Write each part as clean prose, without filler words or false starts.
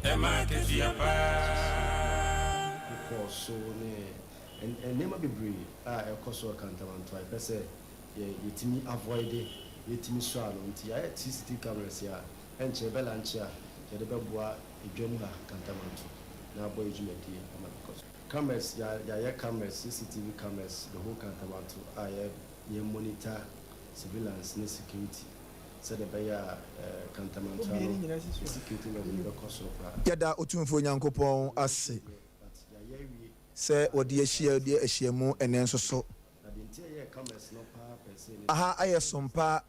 Ɛma akatua paa. Kɔɔ so ne nneɛma bebree a ɛkɔ so wɔ Kantamanto a yɛpɛ sɛ yɛtumi avoid, yɛtumi sɔ ano. Nti yɛayɛ CCTV cameras yi a ɛnkyɛ yɛbɛ launch a yɛde bɛboa edwam ha Kantamanto na abɔ yɛ dwumadie ama no kɔ so. Cameras, yɛayɛ cameras, CCTV cameras the whole Kantamanto a yɛ monitor surveillance ne security sɛdeɛ ɛbɛyɛ a Kantamanto ano security level bɛkɔ soro koraa. Yɛda Otumfoɔ Nyankopɔn ase But yɛayɛ awie. sɛ wɔde ahyia de ahyia mu ɛnɛ nso so. Na deɛ nti a yɛyɛ cameras no paa pɛ sɛ ne Aha ayɛ Sompa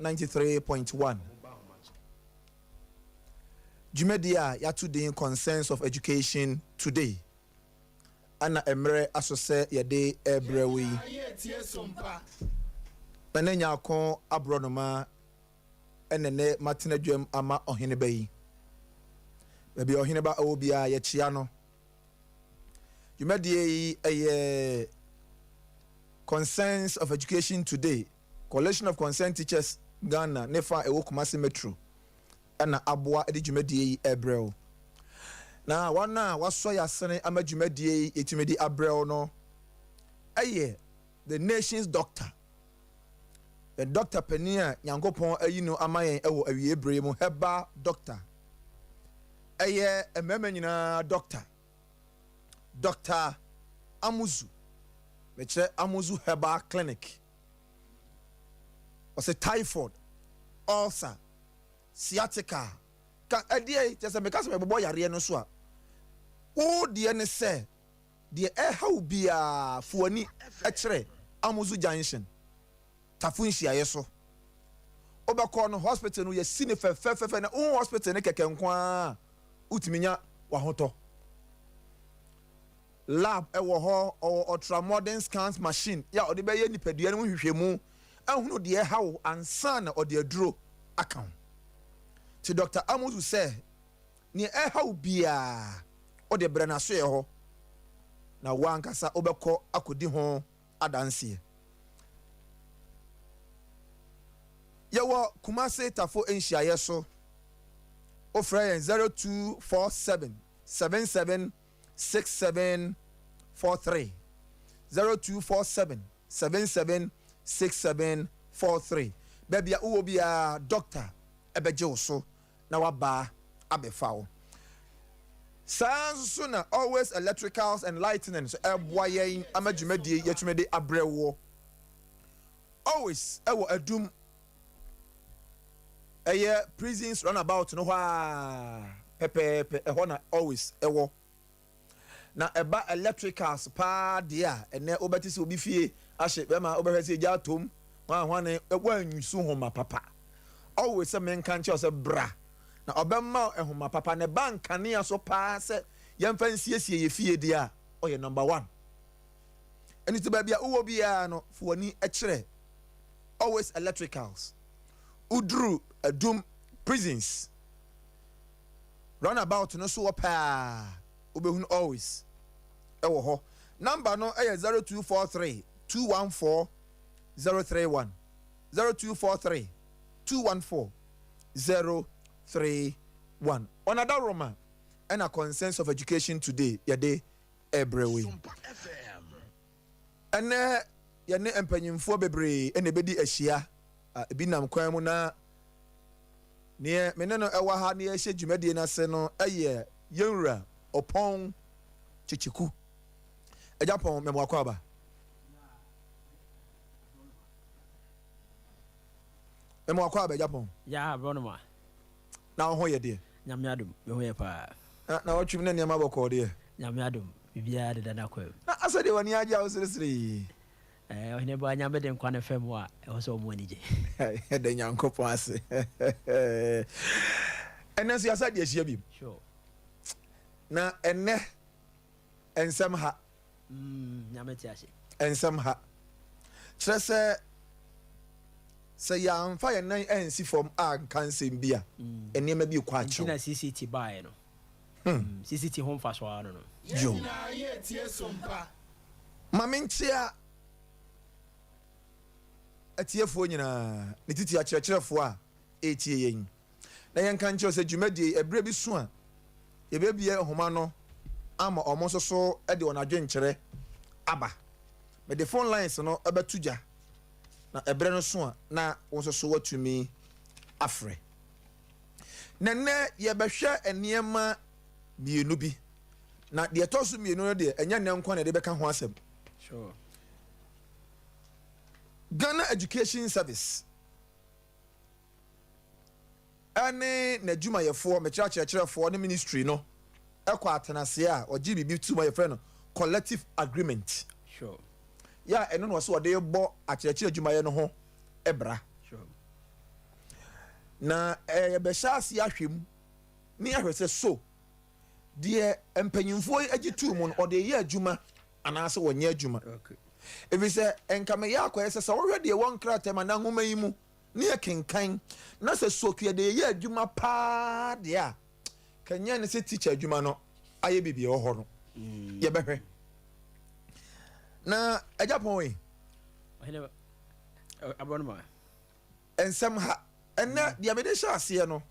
93.1. ba ahomakye. Dwumadie a yɛato din Concerns of Education Today ana mmerɛ aso sɛ yɛde ɛrebrɛ wo yi. Na ne nyaako aborɔnoma ɛne ne matena dwam ama ɔhene ba yi. Baabi a ɔhene ba ɛwɔ biara, yɛkyia no. Dwumadie yi ɛyɛ Concerns of Education Today, Coalition of Concerned Teachers Ghana ne fa ɛwɔ Kumasi Metro ɛna aboa de dwumadie yi ɛrebrɛ wo. Na wɔn a wasɔ yɛ asene ama dwumadie yi yɛtumi de abrɛ wo no ɛyɛ the nation's doctor, the doctor panin a Nyankopɔn ayi no ama yɛn ɛwɔ awie bere mu, herbal doctor, ɛyɛ mmarima nyinaa doctor, Doctor Amuzu, mekyerɛ Amuzu Herbal Clinic. Ɔsɛ typhoid, ulcer, sciatica ka ɛdeɛ kyɛ sɛ meka sɛ mɛbobɔ yareɛ no so a, wo deɛ ne sɛ deɛ ɛha wo biara, fo ani kyerɛ Amuzu Junction, Tafo nhyiaeɛ so. Wobɛkɔ no, hospital no yɛsi ne fɛfɛfɛfɛ na wohu hospital ne kɛkɛ nko ara, wotumi nya wahotɔ. Lab ɛwɔ hɔ, ɔwɔ ultra modern scans machine yɛ a ɔde bɛyɛ nipadua no mu hwehwɛmu ahunu deɛ ɛha wo ansa na ɔde aduro aka ho. Nti Dr Amuzu sɛ nea ɛha wo biara, wode brɛ n'asoɛ hɔ na wo ankasa wobɛkɔ akɔdi ho adanseɛ. Yɛwɔ Kumase, Tafo nhyiaeɛ so. Wofrɛ yɛn 0247 77 6743, 0247 77 6743. Baabi a wowɔ biara, doctor ɛbɛgye wo so na waba abɛfa wo. Saa nso so na Always Electricals and Lightning nso ɛboa yɛn ama dwumadie yɛtumi de abrɛ woɔ. Always ɛwɔ Adum, ɛyɛ Prisons Runabout no hɔ a pɛpɛɛpɛ, ɛhɔ na Always ɛwɔ. Na ɛba electricals paa deɛ a, ɛnɛ wobɛte sɛ obi fie ahye bɛma wobɛhwɛ sɛ egya atom hwanhwane woanyusu homa papa. Always sɛ menka nkyerɛ sɛ bra na ɔbɛma ɛhoma papa. Na ɛba nkanea so paa sɛ yɛmfa nsiesie yɛ fie deɛ a, ɔyɛ number one. Ɛno ti baabi a wowɔ biara no, fo w'ani kyerɛ Always Electricals. Woduru Adum Prisons roundabout no so wɔ paa, wobɛhunu Always ɛwɔ hɔ. Number no ɛyɛ 0243 214 031, 0243 214 031. Ɔnada Roma ɛna Concerns of Education Today yɛde ɛbrɛ wei. Ɛnɛ yɛne mpanyinfoɔ bebree ɛna ebedi ahyia. Ebi nam kwan mu na neɛ me ne no ɛwɔ ha ne yɛhyɛ dwumadie n'ase no ɛyɛ yɛnwura Ɔpɔn Kyekyeku. Ɛgya Pɔn, mɛmo akɔ aba. Mɛmo akɔ aba, ɛgya Pɔn. Ya, brɔnoma. Na wo ho yɛ deɛ? Nyame adom, me ho yɛ paa. Na wɔtwem ne nneɛma bɔkɔɔ deɛ? Nyame adom, biribiara deda no akɔ mu. Na asɛ deɛ w'ani agye a woseresere yi. Ɔhene ba, Nyame de nkwa no fam a, ɛwɔ sɛ ɔmo ani gye. Ɛda Nyankopɔn ase. Ɛnɛ nso yɛasa de ahyia bi. Na ɛnɛ nsɛm ha. Nyame te ase. Nsɛm ha kyerɛ sɛ yɛamfa yɛn nan ansi fam a nka nsɛm bi a nneɛma bi kɔ nti akyɛw. Na CCT baeɛ no, CCT ho mfa so ara no. Yo, ma menkyea atiefoɔ nyinaa, ne titi akyerɛkyerɛfoɔ a ɛretie yɛn, na yɛnka nkyerɛ sɛ dwumadie yi ɛberɛ bi so a. Yɛbɛbue nhoma no ama wɔn nso so de wɔn adwenkyerɛ aba. Mede phone lines no bɛto dwa na ɛberɛ no so a na wo nso so woatumi afrɛ. Na nnɛ yɛbɛhwɛ nneɛma mmienu bi. Na deɛ ɛtɔ so mmienu no deɛ ɛnyɛ nnɛ nko na yɛde bɛka ho asɛm. Ghana Education Service ne n'adwumayɛfoɔ, mekyerɛ akyerɛkyerɛfoɔ ne ministry no kɔ atenaseɛ a ɔgye biribi tom a yɛfrɛ no collective agreement. Yɛ a ɛno na ɔsɛ ɔde bɔ akyerɛkyerɛ adwumayɛ no ho bra. Na yɛbɛhyɛ ase ahwɛ mu ne ahwɛ sɛ so deɛ mpanyinfoɔ yi agye tuu mu no ɔde yɛ adwuma anaasɛ wɔnyɛ adwuma. Ɛfiri sɛ nka meyɛ akɔyɛ sɛ sɛ wohwɛ deɛ ɛwɔ nkrataa mu anaa nwoma yi mu ne yɛ kenkan na sɛ soki yɛde yɛ adwuma paa deɛ a, kanyɛ ne sɛ teacher adwuma no ayɛ biribi ɛwɔ hɔ no. Yɛbɛhwɛ na agya pɔn yi nsɛm ha ɛnɛ deɛ mede hyɛ aseɛ no,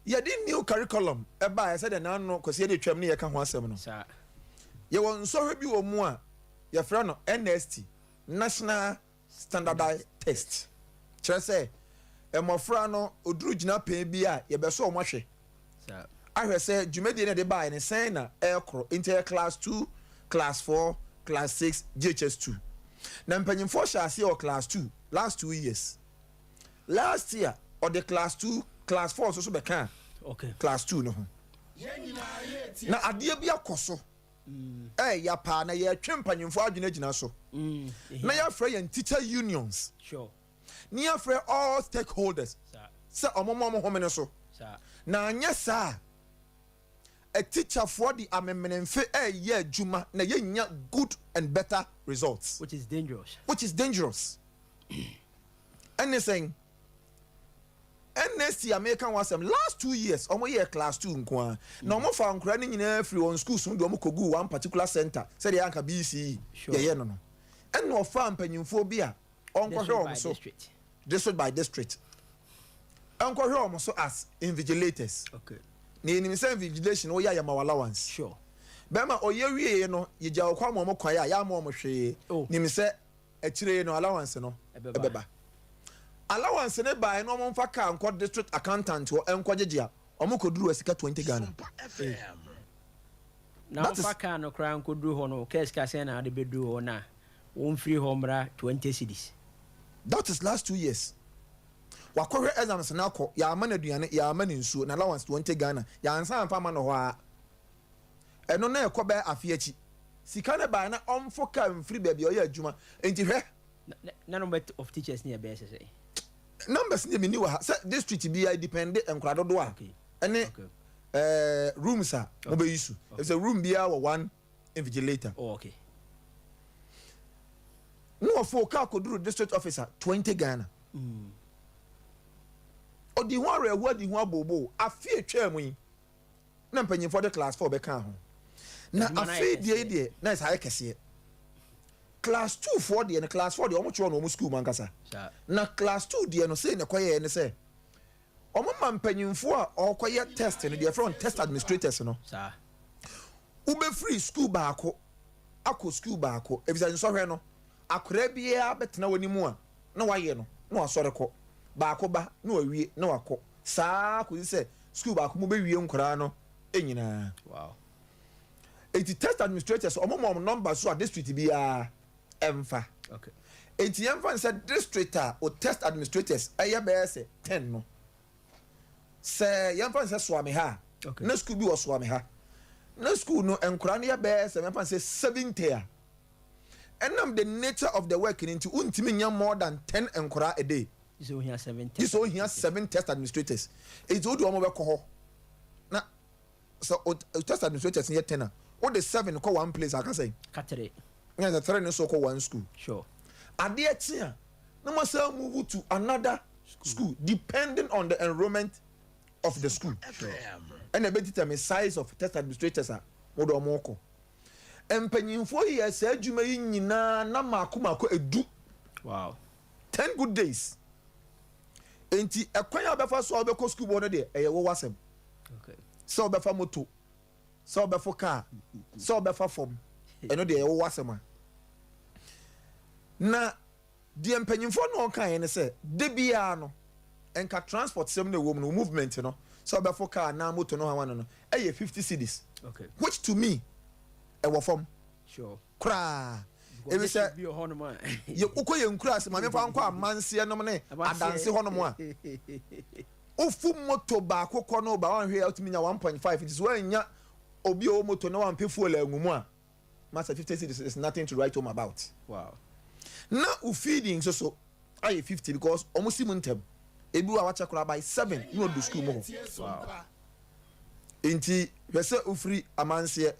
yɛde new curriculum ɛbaeɛ sɛdeɛ n'ano kwasi yɛde twam ne yɛka ho asɛm no. Yɛwɔ nsɔhwɛ bi wɔ mu a yɛfrɛ no NST, National Standardized Test. Kyerɛ sɛ mmɔfra no oduru gyina pɛn bi a yɛbɛsɔ wɔn ahwɛ ahwɛ sɛ dwumadie no yɛde baeɛ no sɛn na ɛrekorɔ. Nti ɛyɛ class 2, class 4, class 6, JHS 2. Na mpanyinfoɔ hyɛ aseɛ wɔ class 2 last 2 years. Last year ɔde class 2, class 4 nso so bɛka class 2 no ho. Na adeɛ bi akɔ so ɛyɛ paa na yɛtwe mpanyinfoɔ adwene gyina so na yɛafrɛ yɛn teacher unions ne yɛafrɛ all stakeholders sɛ ɔmo mo ɔmo home no so. Na anyɛ saa a, atikyafoɔ de amemenemfe ɛyɛ adwuma na yɛnya good and better results. Which is dangerous. Which is dangerous. Ɛne sɛn NST a meka ho asɛm, last 2 years ɔmo yɛ class 2 nko ara na ɔmo fa nkora no nyinaa firi wɔn schools mu de ɔmo kɔgu one particular center sɛdeɛ anka BECE yɛyɛ no. Ɛna ɔfa mpanyinfoɔ bi a ɔnkɔhwɛ wɔn so district by district, ɔnkɔhwɛ wɔn so as invigilators. Na yɛnim sɛ invigilation wɔyɛ ayɛma wɔ allowance. Bɛrima ɔyɛ wie no, yɛgya ɔkɔ ama ɔmo kwan a yɛama ɔmo hwee. Nim sɛ akyire no allowance no ɛbɛba. Allowance ne baa no, ɔmo nfa car nkɔ district accountant hɔ nkɔ gyegye a ɔmo kɔ duru sika 20 Ghana. Na ɔfa car no koraa nkɔduru hɔ no, kaa sika sɛn na ade bɛduru hɔ na wɔmfiri hɔ mmra 20 cedis? That is last 2 years. Wakɔhwɛ exams na akɔ, yɛama no aduane, yɛama no nsuo, na allowance 20 Ghana yɛansa amfa ama no hɔ a ɛno na ɛkɔ bɛyɛ afe akyi sika no baa na ɔmfo car mfiri baabi a ɔyɛ adwuma. Nti hwɛ. Na number of teachers ni ɛbɛyɛ sɛ sɛ Numbers ne mi ni wɔ ha sɛ district bi a depend nkora dodoɔ a ɛne rooms a mo bɛ yi so efisɛ room biara wɔ one invigilator. Ne wɔfo kaa koduru district officer 20 Ghana. Ɔdi ho awerɛhoɔ, adi ho abooboo. Afe etwa mu yi na mpanyinfoɔ de class 4 bɛka ho na afei deɛ yi deɛ na ɛsɛ ayɛ kɛseɛ. Class 2 foɔ deɛ no, class 4 deɛ wɔn kyerɛ no wɔn school mu ankasa. Na class 2 deɛ no, sei na ɛkɔyɛ ne sɛ wɔn ma mpanyinfoɔ a ɔrekɔyɛ test no deɛ yɛfrɛ wɔn test administrators no, wobɛfiri school baako akɔ school baako efisɛ nsɔhwɛ no akwaraa biara bɛtena wɔn anim a na wayɛ no na wasɔre kɔ, baako ba na wawie na wakɔ, saa kòsi sɛ school baako mu bɛwie nkwaraa no nyinaa. Eti test administrators, ɔmo ma ɔmo number so a district biara ɛmfa. Eti yɛn fa sɛ district a o test administrators ɛyɛ bɛyɛ sɛ 10 no, sɛ yɛn fa sɛ Suame ha na school bi wɔ Suame ha na school no nkwaraa no yɛ bɛyɛ sɛ yɛn fa sɛ 70 a, ɛnam the nature of the work ni nti ntumi nya more than 10 nkwaraa a day. Gye sɛ ohia seven test administrators. Eti o de wɔn bɛkɔ hɔ na sɛ o test administrators yɛ 10 a, o de seven kɔ one place, aka sɛ katere. Nyɛ sɛ three ne so kɔ one school. Adeɛ kye a na mo asan move to another school depending on the enrollment of the school. Ɛna ebe determine size of test administrators a mo de wɔn kɔ. Mpanyinfoɔ yi yɛ saa adwuma yi nyinaa na mako mako 10. 10 good days. Nti ɛkwan a bɛfa so a wobɛkɔ school bɔ no deɛ, ɛyɛ wɔwɔ asɛm. Sɛ wobɛfa moto, sɛ wobɛfo kaa, sɛ wobɛfa fam, ɛno deɛ ɛwɔ asɛm a. Na deɛ mpanyinfoɔ no ɔkaeɛ ne sɛ, de biara no nka transport sɛm no ɛwɔ mu no, movement no, sɛ wobɛfo kaa na moto no hawa no, ɛyɛ 50 cedis, which to me ɛwɔ fam koraa, ebi sɛ bi wɔ hɔnom a yɛ wokɔ yɛ nkura ase, maame, fa nkɔ amanseɛ nom ne adanse hɔnom a, wofu moto baako kɔ no ba, wanhwɛ a wotumi nya 1.5. Nti sɛ woanya obi a ɔwɔ moto na wampɛ fuel angu mu a, masa, 50 cedis is nothing to write home about. Na wo feeding nso so ayɛ 50 because ɔmo si mu ntɛm. Ebi wɔ a wakyɛ koraa, by 7 ne ɔdu school mu hɔ. Nti hwɛ sɛ wofiri amanseɛ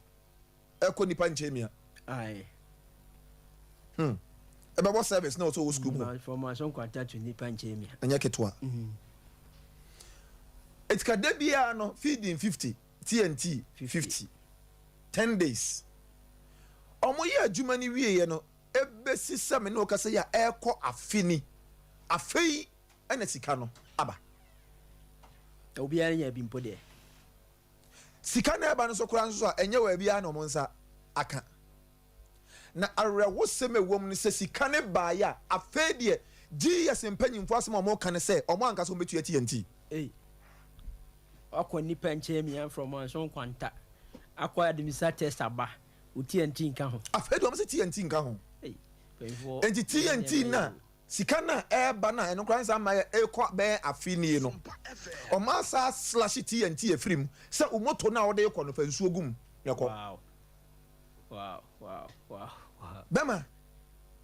ɛkɔ nipa nkyɛn mia ɛbɛbɔ service na ɔsɛ ɔwɔ school mu hɔ. From Manso Nkwanta to nipa nkyɛn mia. Ɛnyɛ ketewa. Etika de biara no, feeding 50, T&T 50, 10 days. Ɔmo yɛ adwuma no wieɛ no, ebesi sɛ me ne ɔkasa yi a, ɛrekɔ afe ni afei ɛna sika no aba. Obiara nya bi mpo deɛ. Sika na ɛba no nso koraa nso so a, ɛnyɛ wɔ biara na ɔmo nsa aka. Na awerɛhosɛm a ɛwɔ mu no sɛ sika ne baeɛ a, afei deɛ GES mpanyimfoɔ asɛm a ɔmo ka ne sɛ ɔmo ankasa ɔmo bɛtua T&T. Ei, wakɔ nipa nkyɛn mia from Manso Nkwanta akɔ administer test aba, o T&T nka ho. Afei deɛ ɔmo sɛ T&T nka ho. Ei, mpanyinfoɔ. Nti T&T na sika na ɛɛba na ɛno koraa nsa ama yɛ ɛkɔ bɛyɛ afe nie no, ɔmo asa slash T&T efiri mu sɛ o moto na ɔde kɔ no, fa nsuo gu mu na ɛkɔ. wow. Bɛma.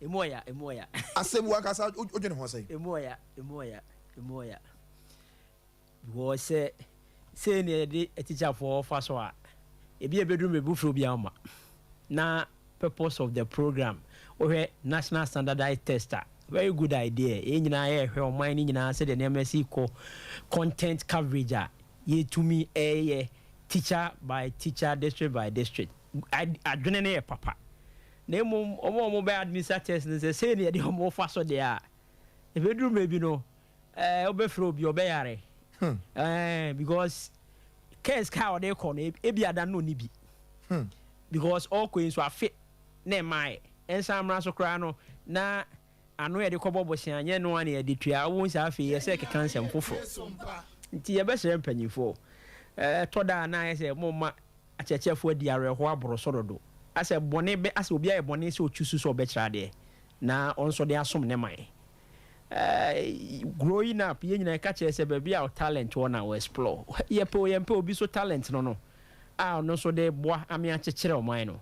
Emu ɔya, emu ɔya. Asɛm wankasa odwene ho sɛn? Emu ɔya, emu ɔya, emu ɔya, because sɛ sei ne yɛde atikyafoɔ fa so a, ebi ebeduru mebu firi obi ama na purpose of the program, wohwɛ national standardized test a, very good idea. Yɛn nyinaa yɛhwɛ ɔman no nyinaa sɛdeɛ nneɛma si kɔ, content coverage a yɛtumi ɛyɛ teacher by teacher, district by district. Adwene no yɛ papa, na mmom ɔmo a ɔmo bɛ administer test no, sɛ sei ne yɛde ɔmo fa so deɛ a, ebeduru baabi no, wobɛfrɛ obi ɔbɛyare because case kaa ɔde kɔ no, ebi ada no ni bi because ɔkɔ yi nso afe na ɛmaa yɛ ɛnsan mmra so koraa no, na ano yɛde kɔbɔ bɔsia nyɛ no a na yɛde tua wɔn sɛ afei yɛsɛ keka nsɛm foforɔ. Nti yɛbɛsrɛ mpanyinfoɔ, tɔ da a na ayɛ sɛ mo ma akyerɛkyerɛfoɔ adi awerɛhoɔ aboro so dodo, asɛ bɔne bɛ asɛ obi ayɛ bɔne sɛ ɔtwi so sɛ ɔbɛkyerɛ adeɛ na ɔnso de asom ne man. Growing up, yɛn nyinaa ka kyerɛ sɛ baabi a talent wɔ na wɔ explore. Yɛpɛ o, yɛmpɛ, obi so talent no a ɔno nso de boa ame akyekyere ɔman no.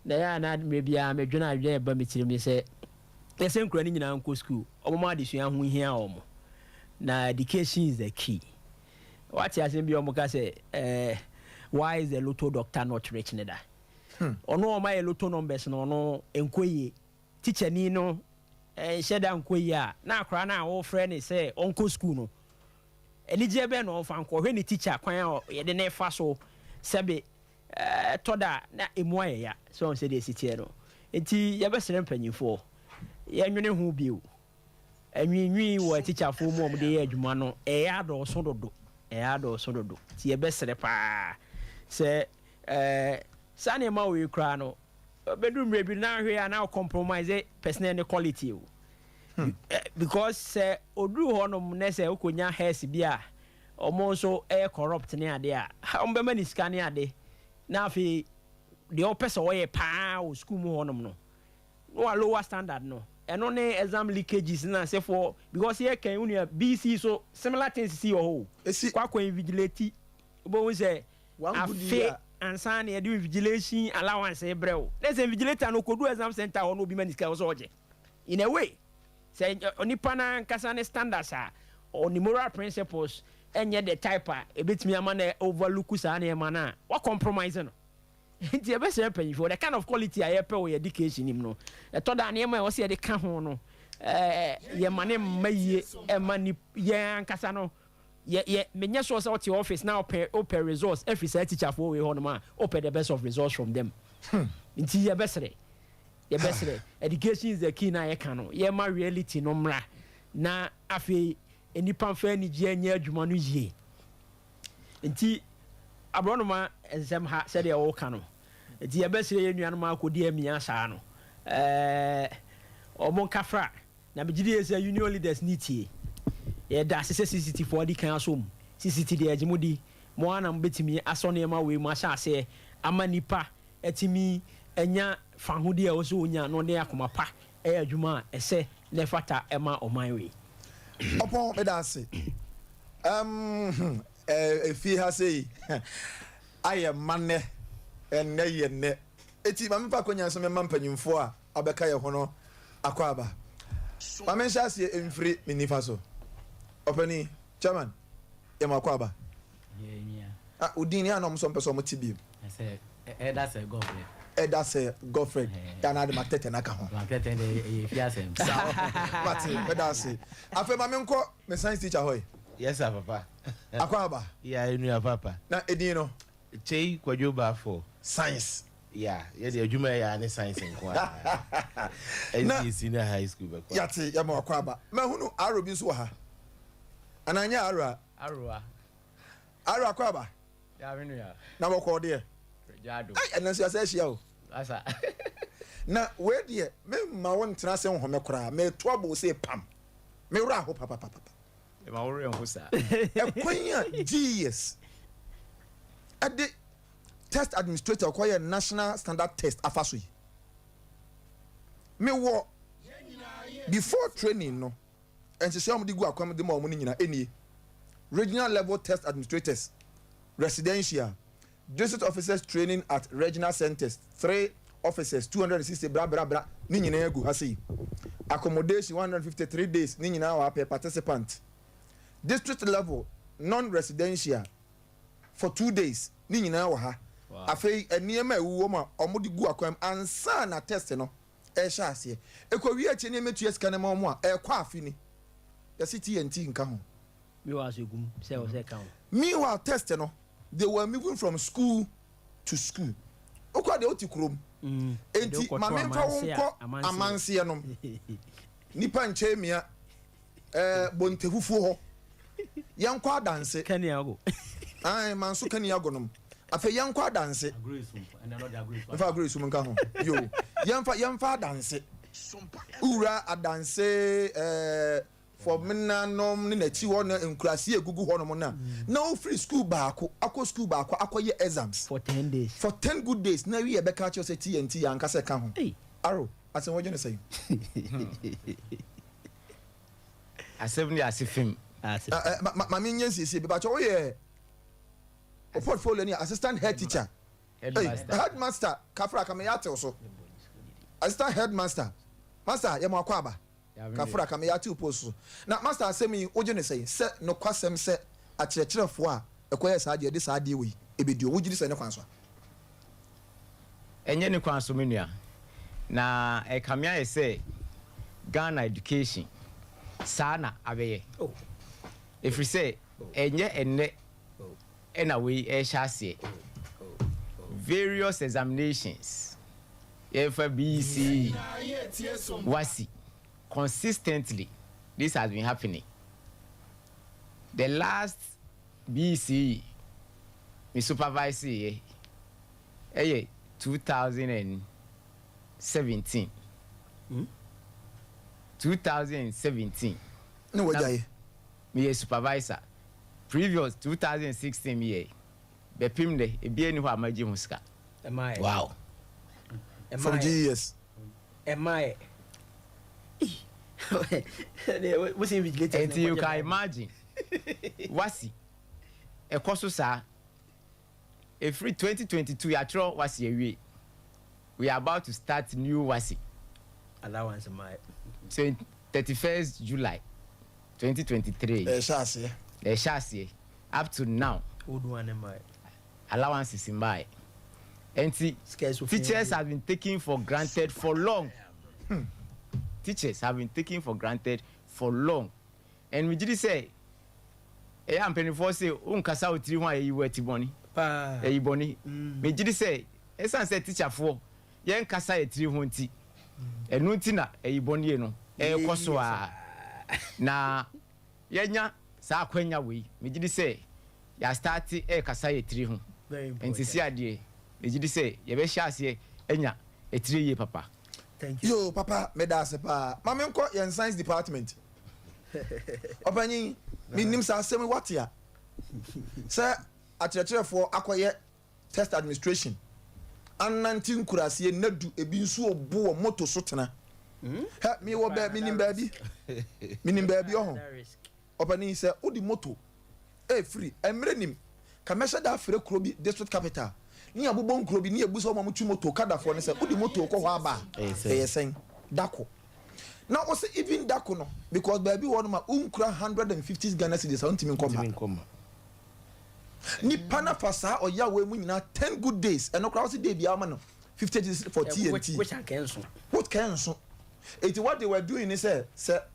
Na yɛ a na mmerɛ biara medwene adwene ɛba me tirim ne sɛ yɛsɛ nkura no nyinaa nkɔ school, ɔmo ma adesua ho hia wɔn, na education is the key. Wate asɛm bi a ɔmo ka sɛ "Why is the lotto doctor not rich?" Ne da ɔno ɔmo ayɛ lotto numbers no, ɔno nkɔ yie. Teacher ni no nhyɛ da nkɔ yie a, na akwaraa no a wɔfrɛ ne sɛ ɔnkɔ school no, anigyeɛ bɛn na ɔmfa nkɔ? Ɔhwɛ ne teacher kwan a yɛde ne fa so, sɛbe tɔ da na emu ayɛ ya sɛ ɔn sɛ deɛ esi teɛ no. Nti yɛbɛsrɛ mpanyinfoɔ, yɛnwene ho bio. Anwiinwii wɔ atikyafoɔ mu a wɔde yɛ adwuma no, ɛyɛ adɔɔso dodo, ɛyɛ adɔɔso dodo. Nti yɛbɛsrɛ paa sɛ saa nneɛma wɔ yi koraa no, bɛdu mmerɛ bi na ahwɛ a na compromise personnel ne quality o, because sɛ oduru hɔnom ne sɛ wokɔnya heads bi a ɔmo nso ɛyɛ corrupt ne ade a, ɔmo bɛma ne sika ne ade, na afei deɛ ɔpɛ sɛ ɔyɛ paa wɔ school mu hɔnom no, na wa lower standard no. Ɛno ne exam leakages na asɛfoɔ, because yɛ kɛn wo nua BECE so, similar things si wɔ hɔ o. Esi. Kɔ akɔ invigilate, wobɛhu sɛ One good afe year. ansa na yɛde invigilation allowance brɛ wo, na sɛ invigilator no kɔdu exam center hɔ na obi ma ne sika wɔ sɛ ɔgye. In a way, sɛ onipa no ankasa ne standards a ɔne moral principles ɛnyɛ the type a ebetumi ama na overlook saa nneɛma no a, wa compromise no. Nti yɛbɛsrɛ mpanyinfoɔ, the kind of quality a yɛpɛ wɔ yɛ education nim no, ɛtɔ da nneɛma a ɛwɔ sɛ yɛde ka ho no, yɛma ne mma yie, ɛma ni yɛn ankasa no yɛ menyɛ sure sɛ ɔte office na ɔpɛ results ɛfiri saa teacherfoɔ wei hɔnom a, ɔpɛ the best of results from them. Nti yɛbɛsrɛ, education is the key. Na yɛka no, yɛma reality no mmra, na afei nipa nfa anigyeɛ nyɛ adwuma no yie. Nti Aborɔnoma nsɛm ha sɛdeɛ wɔka no. Nti yɛbɛsrɛ yɛn nuanom akɔdi amia saa no, wɔn nkafra. Na megye die sɛ union leaders ne tie. Yɛda ase sɛ CCT foɔ adi kan asɔ mu. CCT deɛ yɛgye mo di. Mo ara na mobɛtumi asɔ nneɛma wei mu ahyɛ aseɛ ama nnipa atumi anya fahodie a ɛwɔ sɛ wɔnya na wɔde akoma pa yɛ adwuma a ɛsɛ na ɛfata ma ɔman wei. Ɔpɔn meda ase. Um, efie ha sei ayɛ ma nnɛ, ɛnnɛ yɛ nnɛ. Eti ma memfa akwanya nso mema mpanyimfoɔ a abɛka yɛn ho no akwaaba. Ma menhyɛ aseɛ mfiri me nifa so. Ɔpanin, Chairman, yɛ mo akwaaba. Ah, wo din ni a na wɔn nso mpɛ sɛ wɔn te biem. Ɛda sɛ Godfred. Ɛda sɛ Godfred. Yɛ anaa de ma tɛtɛ n'aka ho. Ma tɛtɛ de ɛyɛ fi asɛm. Saa mate, mɛda ase. Afei ma menkɔ me science teacher hɔ yi. Yes sir papa. Akwaaba. Yeah, enua papa. Na edin no? Kyei Kwadwo Baffour. Science. Yeah, yɛ de adwuma yɛ a ne science nko ara. Na SDA Senior High School bɛkɔ. Yate, yɛ ma wakwaaba. Mahunu Aro bi nso wɔ ha. Anaa nyɛ Aro a? Aro a. Aro akwaaba. Ya me nua. Na wɔkɔɔ deɛ? Jado. Ai, ɛnɛ nso yɛsɛ ahyia o. Asa. Na wei deɛ, memma wo ntena ase nhome koraa. Meto abo sɛ pam. Me werɛ aho papapapa. Ɛma wo werɛ ho saa. Ɛkwan a GES ɛde test administrator kɔyɛ national standard test afa so yi. Mewɔ before training no, nhyehyɛ a wɔde gu akwam de ma wɔn no nyinaa nie. Regional level test administrators, residential, district officers training at regional centers, 3 officers, 260 bra bra bra, ne nyinaa gu ha sei. Accommodation 153 days, ne nyinaa wɔ ha per participant. District level non-residential for 2 days, ne nyinaa wɔ ha. Afei nneɛma a ɛwowɔ mu a wɔde gu akwam ansa na test no ɛhyɛ aseɛ. Ɛkɔwie akyi nneɛma tua sika no ma wɔn a ɛkɔ afe ni. Yɛse TNT nka ho. Meanwhile, so egum sɛ ɔsɛ ka ho. Meanwhile, test no, they were moving from school to school. Okɔ deɛ wote kurom. Enti ma memfa wo nkɔ amanseɛ nom. Nipa nkyɛn mia bonte fufuo hɔ. Yɛnkɔ adanse. Kaniago. Ae, manso Kaniago nom. Afei yɛnkɔ adanse. Mfa agorɔ esum nka ho. Yo, yɛmfa yɛmfa adanse. Wura adanse fɔmena nom ne n'akyi hɔ na nkurase egugu hɔ nom na na ofiri school baako akɔ school baako akɔyɛ exams for 10 days. For 10 good days na wi yɛbɛka akyerɛ sɛ TNT yɛ ankasa ɛka ho. Aro, asɛm wɔgye ne sɛn? Asɛm ne ase fam. Ma me nyɛ nsiesie bi bakyɛ woyɛ o portfolio ni assistant head teacher. Headmaster. Hey, headmaster kafra kame yɛ atew so. Assistant headmaster. Master yɛ mo akɔ aba. Kafra kame yɛ atew post so. Na master asɛm yi wogye ne sɛn sɛ nokwasɛm sɛ akyerɛkyerɛfoɔ a ɛkɔyɛ saa deɛ de saa adeɛ wei ebedi o wogye di sɛ ne kwan so a? Ɛnyɛ ne kwan so me nua. Na ɛkame ayɛ sɛ Ghana education saa na abɛyɛ. Ɛfiri sɛ ɛnyɛ ɛnnɛ ɛna wei ɛhyɛ aseɛ. Various examinations yɛmfa BEC, WASSCE, consistently this has been happening. The last BEC me supervise yɛ ɛyɛ 2017. 2017. Ne wagya yɛ? Meyɛ supervisor. Previous 2016 meyɛ. Bɛpem dɛ ebi ani hɔ a magye ho sika. Wow. From GES. Ɛmaayɛ. Enti you can imagine WASSCE ɛkɔ so saa. Ɛfiri 2022 yɛatwerɛ WASSCE awie. We are about to start new WASSCE. Allowance maayɛ. 31st July 2023. Ɛhyɛ aseɛ. Ɛhyɛ aseɛ. Up to now. Old one maayɛ. Allowances mmaayɛ. Enti teachers have been taken for granted for long. Teachers have been taken for granted for long. And we did say, ɛyɛ mpanimfoɔ sɛ wonkasa wo tiri ho a yɛyi wo ati bɔne. Ɛyi bɔne. Megye di sɛ ɛsiane sɛ teacherfoɔ yɛnkasa yɛ tiri ho nti, ɛno nti na ɛyi bɔne no ɛrekɔ so a na yɛnya saa akwanya wei. Megye di sɛ yɛastart ɛrekasa yɛ tiri ho. Very Nti important. si adeɛ, megye di sɛ yɛbɛhyɛ aseɛ anya etire yie papa. Thank you. Yo papa, meda ase paa. Ma menkɔ yɛn science department. Ɔpanyin, menim sɛ asɛm yi wate a, sɛ akyerɛkyerɛfoɔ akɔyɛ test administration, anante nkuraseɛ nna 10, ebi nso obu wɔ moto so tena. Hɛ, mewɔ baa, menim baabi, menim baabi ɔho. That risk. Ɔpanin, sɛ wode moto ɛfiri mmerɛ nim ka mɛhyɛ da afrɛ kuro bi district capital ne abobɔ nkuro bi ne ebu sɛ ɔmo twi moto kadafoɔ ne sɛ wode moto kɔ hɔ aba a, Ɛyɛ sɛn? ɛyɛ sɛn dako na wɔsɛ even dako no, because baabi wɔ no ma wonkura 150 Ghana cedis a, wontumi nkɔ ntumi ma nkɔ ma. Nipa na fa saa ɔyawo mu nyinaa 10 good days, ɛno koraa wɔsɛ day biara ma no 50 cedis for tea and tea. Which anka nso. What kɛn nso eti what they were doing ni sɛ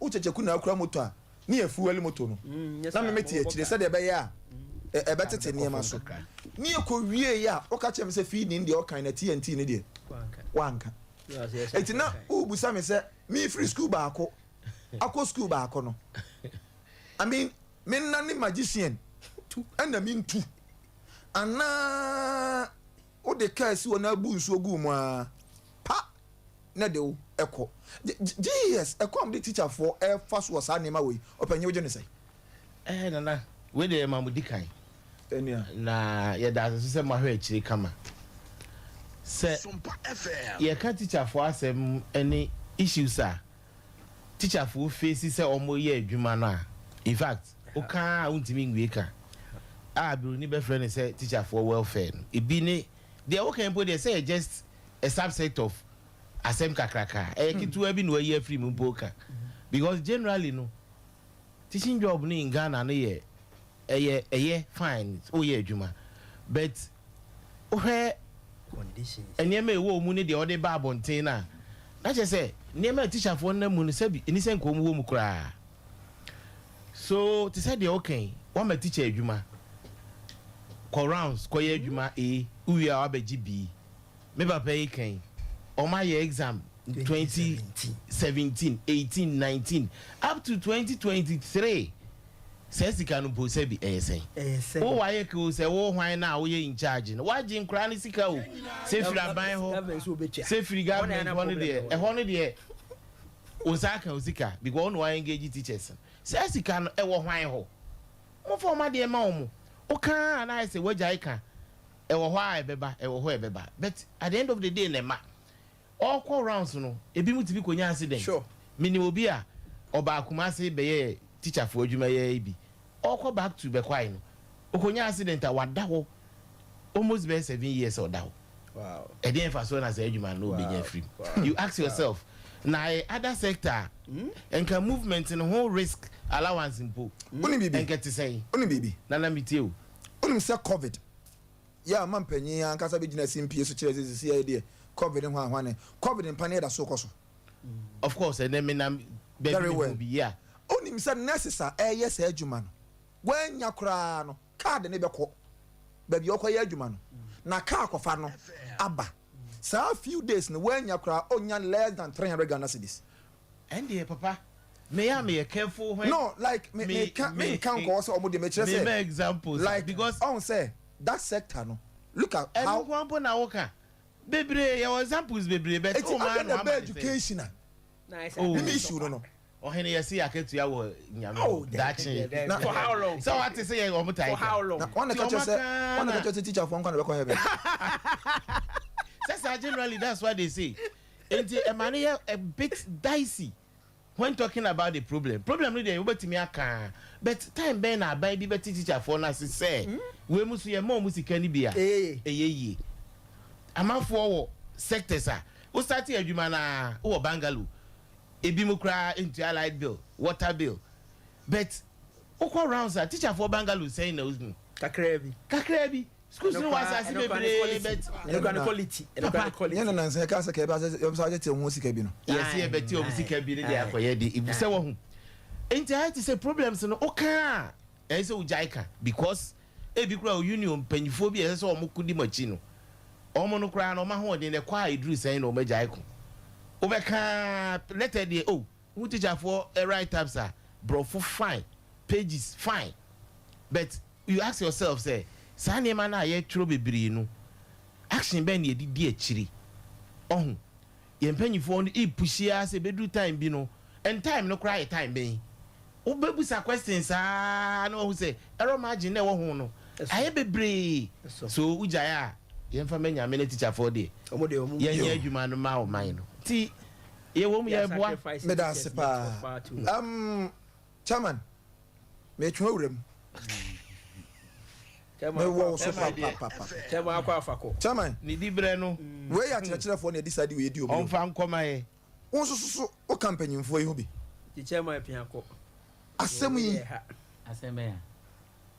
wokyɛkyɛ na akura moto a, ne yɛ fuel moto no na meme te akyire sɛdeɛ ɛbɛyɛ a ɛbɛtete nneɛma so ne yɛkɔ wie yi a, woka kyerɛ me sɛ feeding deɛ ɔkan na tnt ne deɛ wanka. Eti na wobusa me sɛ mefiri school baako akɔ school baako no, I mean, menna ne magician ɛna mentu anaa wode kaa si hɔ na abu nsuo gu mu a pa na de wo ɛkɔ gs ɛkɔ am de teacherfoɔ ɛfa so wɔ saa nneɛma wɔ yi. Ɔpanyin, wogye ne sɛ? Nana, wei deɛ ma mo di kan. Ɛnua. Na yɛda ase so sɛ mahwɛ akyire kama sɛ yɛka teacherfoɔ asɛm ne issues a teacherfoɔ face sɛ ɔmo yɛ adwuma no a, in fact, wokaa a wontumi nwie ka a buroni bɛfrɛ no sɛ teacherfoɔ welfare no, ebi ne deɛ woka mpo deɛ sɛ yɛ just a subset of asɛm kakraka, ɛyɛ ketewa bi na wayi afiri mu mpo ka, because generally no, teaching job no in Ghana no yɛ ɛyɛ fine, woyɛ adwuma, but wohwɛ conditions. Nneɛma a ɛwɔ mu ne deɛ ɔde ba abɔnten no a, na kyerɛ sɛ nneɛma a teacherfoɔ no nam mu no, sɛbi, ɛni sɛ nka wɔn wɔ mu koraa. So te sɛ deɛ ɔkɛn wama teacher adwuma, kɔ rounds, kɔyɛ adwuma A, wowie a wabɛgye B. Me papa yi kɛn ɔmo ayɛ exam 2017, 18, 19 up to 2023, sɛ sika no mpo, sɛbi, ɛyɛ sɛn? Ɛyɛ sɛn? Wo wayɛ ke o sɛ wo hwan na woyɛ in charge no, wagye nkora ne sika o, sɛ firi aban hɔ. Government nso wobɛtua. Sɛ firi government hɔ no deɛ, ɛhɔ no deɛ, wo nsa aka wo sika because wo na wa engage teachers no. Sɛ sika no ɛwɔ hwan hɔ? Momfa ɔma deɛ ma wɔ mo wokaa na ayɛ sɛ woagyae ka, ɛwɔ hɔ a ɛbɛba, ɛwɔ hɔ a ɛbɛba, but at the end of the day, ne ma ɔkɔ rounds no, ebi mu tumi kɔnya accident. Menim obi a ɔbaa Kumase bɛyɛ teacherfoɔ adwuma yɛ bi, ɔkɔ back to Bɛkwae no, ɔkɔnya accident a wada hɔ almost bɛyɛ 7 years a ɔda hɔ. Ɛdeɛ nfa so na sɛ adwuma no wobɛnya afiri mu? You ask yourself. Na ɛ other sector a, nka movement no ho risk allowance mpo Wonim biribi? nka te sɛn? Wonim biribi? Nana, metie o. Wonim sɛ COVID yɛ ama mpanyin ankasa bɛgyina simpie so kyerɛ sɛ sisi yɛ deɛ COVID ho ahwane, COVID mpa ne yɛda so kɔ so. Of course, ɛnɛ menam baabi Very mehu well. bi yeah. Wonim sɛ nurses a ɛyɛ saa adwuma no, woanya koraa no, card ne bɛkɔ baabi a ɔkɔyɛ adwuma no na car kɔfa no aba. Saa few days no, woanya koraa, ɔnya less than 300 Ghana cedis. Ɛndeɛ papa, meyɛ a meyɛ careful when No, like me me ka me nka nkɔɔ sɛ ɔmo de mekyerɛ me ma sɛ examples like because ɔn sɛ that sector no, look at ɛno how nko mpo na woka bebree, yɛwɔ examples bebree, but eti o maa afei no na ama bɛ ne sɛ education a Oh. ne issue no. Ɔhene, yɛsi akatua wɔ Nyame Oh, hɔ daakye. For how long? Sɛ wate sɛ yɛ ɔmo ta For how long? Na wɔn na Ti ka kyerɛ ɔmo sɛ aka wɔn na ka na- kyerɛ sɛ teacher fo nkwa na bɛkɔ heaven. Sɛ saa, generally that's what they say, nti ɛma no yɛ a bit dicey when talking about the problem. Problem no deɛ, wobɛtumi aka, but time bɛn na aban bi bɛte teacherfoɔ no ase sɛ wei mu so yɛ ma ɔmo sika no bi a Ee. ɛyɛ yie? Amanfoɔ wɔ sectors a wo start adwuma na wowɔ bungalow, ebi mu koraa ntua light bill, water bill, but wokɔ rounds a, teacherfoɔ bungalow sɛn na ohu? Kakraa bi. Kakraa bi. Schools no wɔ asase bebree, but ɛno kora ne quality, ɛno kora ne quality. Yɛn na nansa yɛ ka sɛ kɛbɛ asɛ yɛn sɛ te ho sika bi no. Yɛsi yɛbɛte ɔmo sika bi ne de akɔyɛ de ebu sɛ wɔho, nti ayɛ te sɛ problems no woka a, ɛyɛ sɛ wogyae ka, because ebi kora o union mpanyinfoɔ bi a ɛsɛ sɛ ɔmo ko di mo akyi no, ɔmo no koraa no, ɔmo ahoɔden no ɛkɔ a eduru sɛn na ɔmo agyae ko. Wobɛka letter deɛ o, wo teacherfoɔ write ups a borɔfo fine, pages fine, but you ask yourself sɛ Saa nneɛma no a yɛtwerɛ bebree no, action bɛn na yɛde di akyire? Ɔho, yɛn mpanyinfoɔ no repushi ara sɛ ɛbɛduru time bi no, and time no koraa yɛ time bɛn? Wobɛbusa questions saa na wahu sɛ error margin na ɛwɔ ho no ayɛ bebree. So wogyae a, yɛmfa ma Nyame ne tikyafoɔ deɛ, yɛnyɛ adwuma no ma ɔman no. Nti yɛwɔ mu yɛreboa. Meda ase paa. Um, chairman, metwe awura mu. Mewɔ wo so papapapa. Chairman, Ne diberɛ no. Wei yɛ akyerɛkyerɛfoɔ na ɛde saa di wei di omi o. Ɔmfa nkɔma yɛ. Wo nso so woka mpanyimfoɔ yi ho bi. Asɛm yi,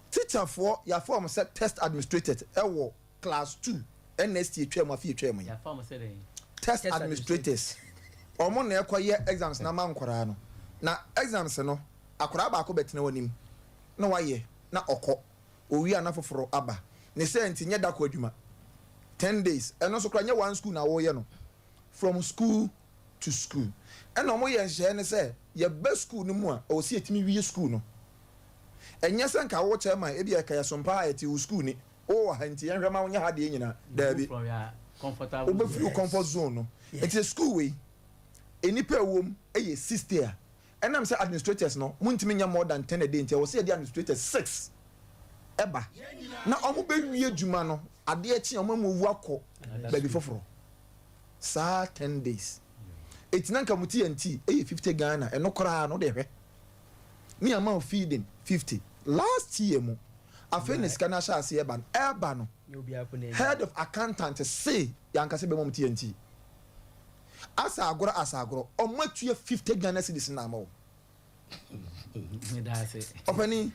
tikyafoɔ yɛafa wɔn sɛ test administrators ɛwɔ class 2 NST atwa mu afe atwa mu yi. Test administrators, wɔn na ɛkɔyɛ exams na ma nkwaraa no. Na exams no, akwaraa baako bɛtena wɔn anim na wayɛ na ɔkɔ. Owie a na foforɔ aba. Ne sɛ nti nyɛ dako adwuma. 10 days. Ɛno nso koraa nyɛ one school na wɔreyɛ no. From school to school. Ɛna wɔn yɛ nhyehyɛeɛ ne sɛ yɛba school no mu a, ɛwɔ sɛ yɛtumi wie school no. Ɛnyɛ sɛ nka wo chairman ebi a ɛka yɛ so mpaa a ɛte wo school ni. Wowɔ ha nti yɛnhwɛ ma wonyɛ ha deɛ nyinaa. Daabi. Wobɛfiri wo comfort zone no. Nti sɛ school wei, nnipa a ɛwɔ mu yɛ 60 a, ɛnam sɛ administrators no montumi nyɛ more than 10 a day nti ɛwɔ sɛ yɛde administrators 6 ɛba na wɔn bɛwie adwuma no, adeɛ kye a wɔn amu akɔ baabi foforɔ. Saa 10 days. Eti na nka mo TNT ɛyɛ 50 Ghana, ɛno koraa no de hwɛ. Ne ama wo feeding 50. Last year mu, afei na sika no ahyɛ aseɛ ɛba no, ɛba no, head of accountant se yankasa bɛma mo TNT. Asa agorɔ asa agorɔ, ɔmo atua 50 Ghana cedis na ama wo. Ɔpani,